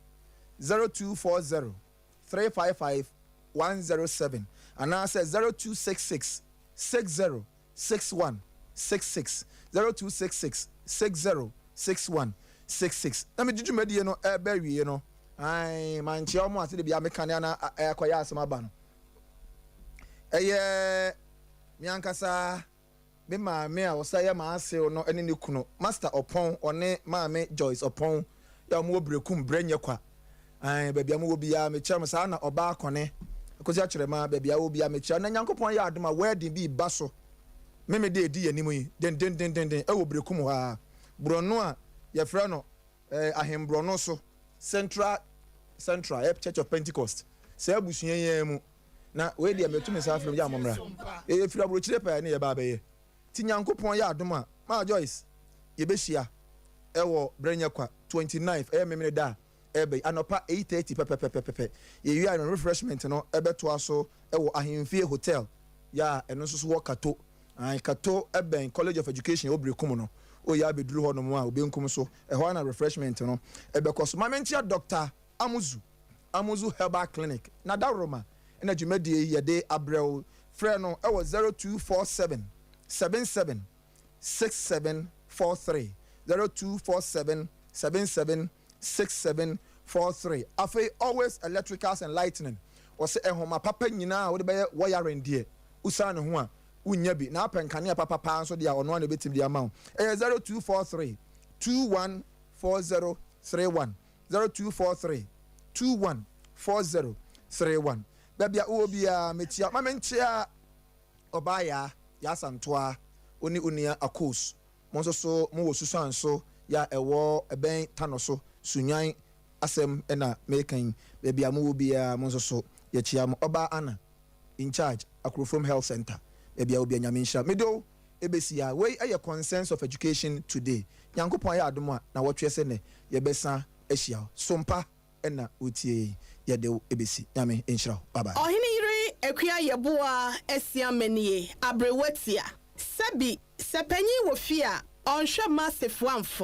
0240 355 107, anaasɛ 0266 60 61 66, 0266 60 61 66. Na mede dwumadie no ɛbɛ wie no, ai, mankyea ɔmo ase de bia meka ne ana ɛkɔyɛ asɛm aba no. Ɛyɛ me ankasa me maame a ɔsa yɛ maasew no ne ne kunu Master Ɔpɔn, ɔne Maame Joyce Ɔpɔn yɛ ɔmo wɔ Berekum brɛ nyɛ kwa. Ai, baabi a mowɔ biara mekyerɛ mo saa. Na ɔbaa kɔne akosi akyerɛ ma baabi a wɔ biara mekyerɛ. Na Nyankopɔn yɛ adom a, wedding bi ba so meme de edi yɛn anim yi dendendendenden ɛwɔ Berekum hɔ a, borɔno a. yɛfrɛ no eh, Ahemborɔno so Central Central eh, Church of Pentecost. Saa abusua yi ara mu na wei deɛ meto me nsa afrɛ mo gya mommra. Yɛfiri aburokyire pɛɛ ne yɛba abɛyɛ. Nti Nyankopɔn yɛ adom a, Maa Joyce, yɛbɛhyia ɛwɔ Brɛnyɛkwa 29th, ɛyɛ Memeneda a ɛreba yi, anɔpa 8:30 pɛpɛpɛpɛpɛ. Yɛwie a, no refreshment no ɛbɛtoa so ɛwɔ Ahemfie Hotel, yɛ a ɛno nso so wɔ Kato. Ae, Kato bɛn College of Education ɛwɔ Berekum no. Woyɛ abɛduru hɔ nom a, wo benkum so, ɛhɔ ara na refreshment no ɛbɛkɔ so. Ma menkyea Doctor Amuzu, Amuzu Herbal Clinic, Nadaworoma na dwumadie yi yɛde abrɛ wo. Frɛ no wɔ 0247 77 6743, 0247 77 6743. Afei Always Electricals and Lightning, wɔse nhoma papa nyinaa a wode bɛyɛ wiring deɛ, wosiane ho a, wonnya bi. Na apɛ nkanea papa paa nso deɛ a, ɔno ara na ɛbɛtumi de ama wo. Ɛyɛ 0243 214031, 0243 214031. Baabi a wowɔ biara, mekyia. Ma menkyea Ɔbaa Yaa, Yaa Santoa, wo ne wo nua Akos. Mo nso so mowɔ Susuanso yɛ a ɛwɔ ɛbɛn Tano so, Sunnwan asɛm na mereka yi. Baabi a mowɔ biara mo nso so yɛkyea mo. Ɔbaa Anna, in charge, Akurofrom Health Centre, baabi a wɔ biara Nyame nhyira. Mede wo bɛsi ha. Wei yɛ Concerns of Education Today. Nyankopɔn ayɛ adom a, nawɔtweɛ sɛ nnɛ yɛbɛsa ahyia wo. Sompa na wotie yɛn, yɛde wo bɛsi. Nyame nhyira wo. Bye bye. Ɔhene yere Akua Yeboah Asiamah nie, aberewa tia. Sɛbi, sɛ panyin wɔ fie a, ɔnhwɛ mma asefua mfo.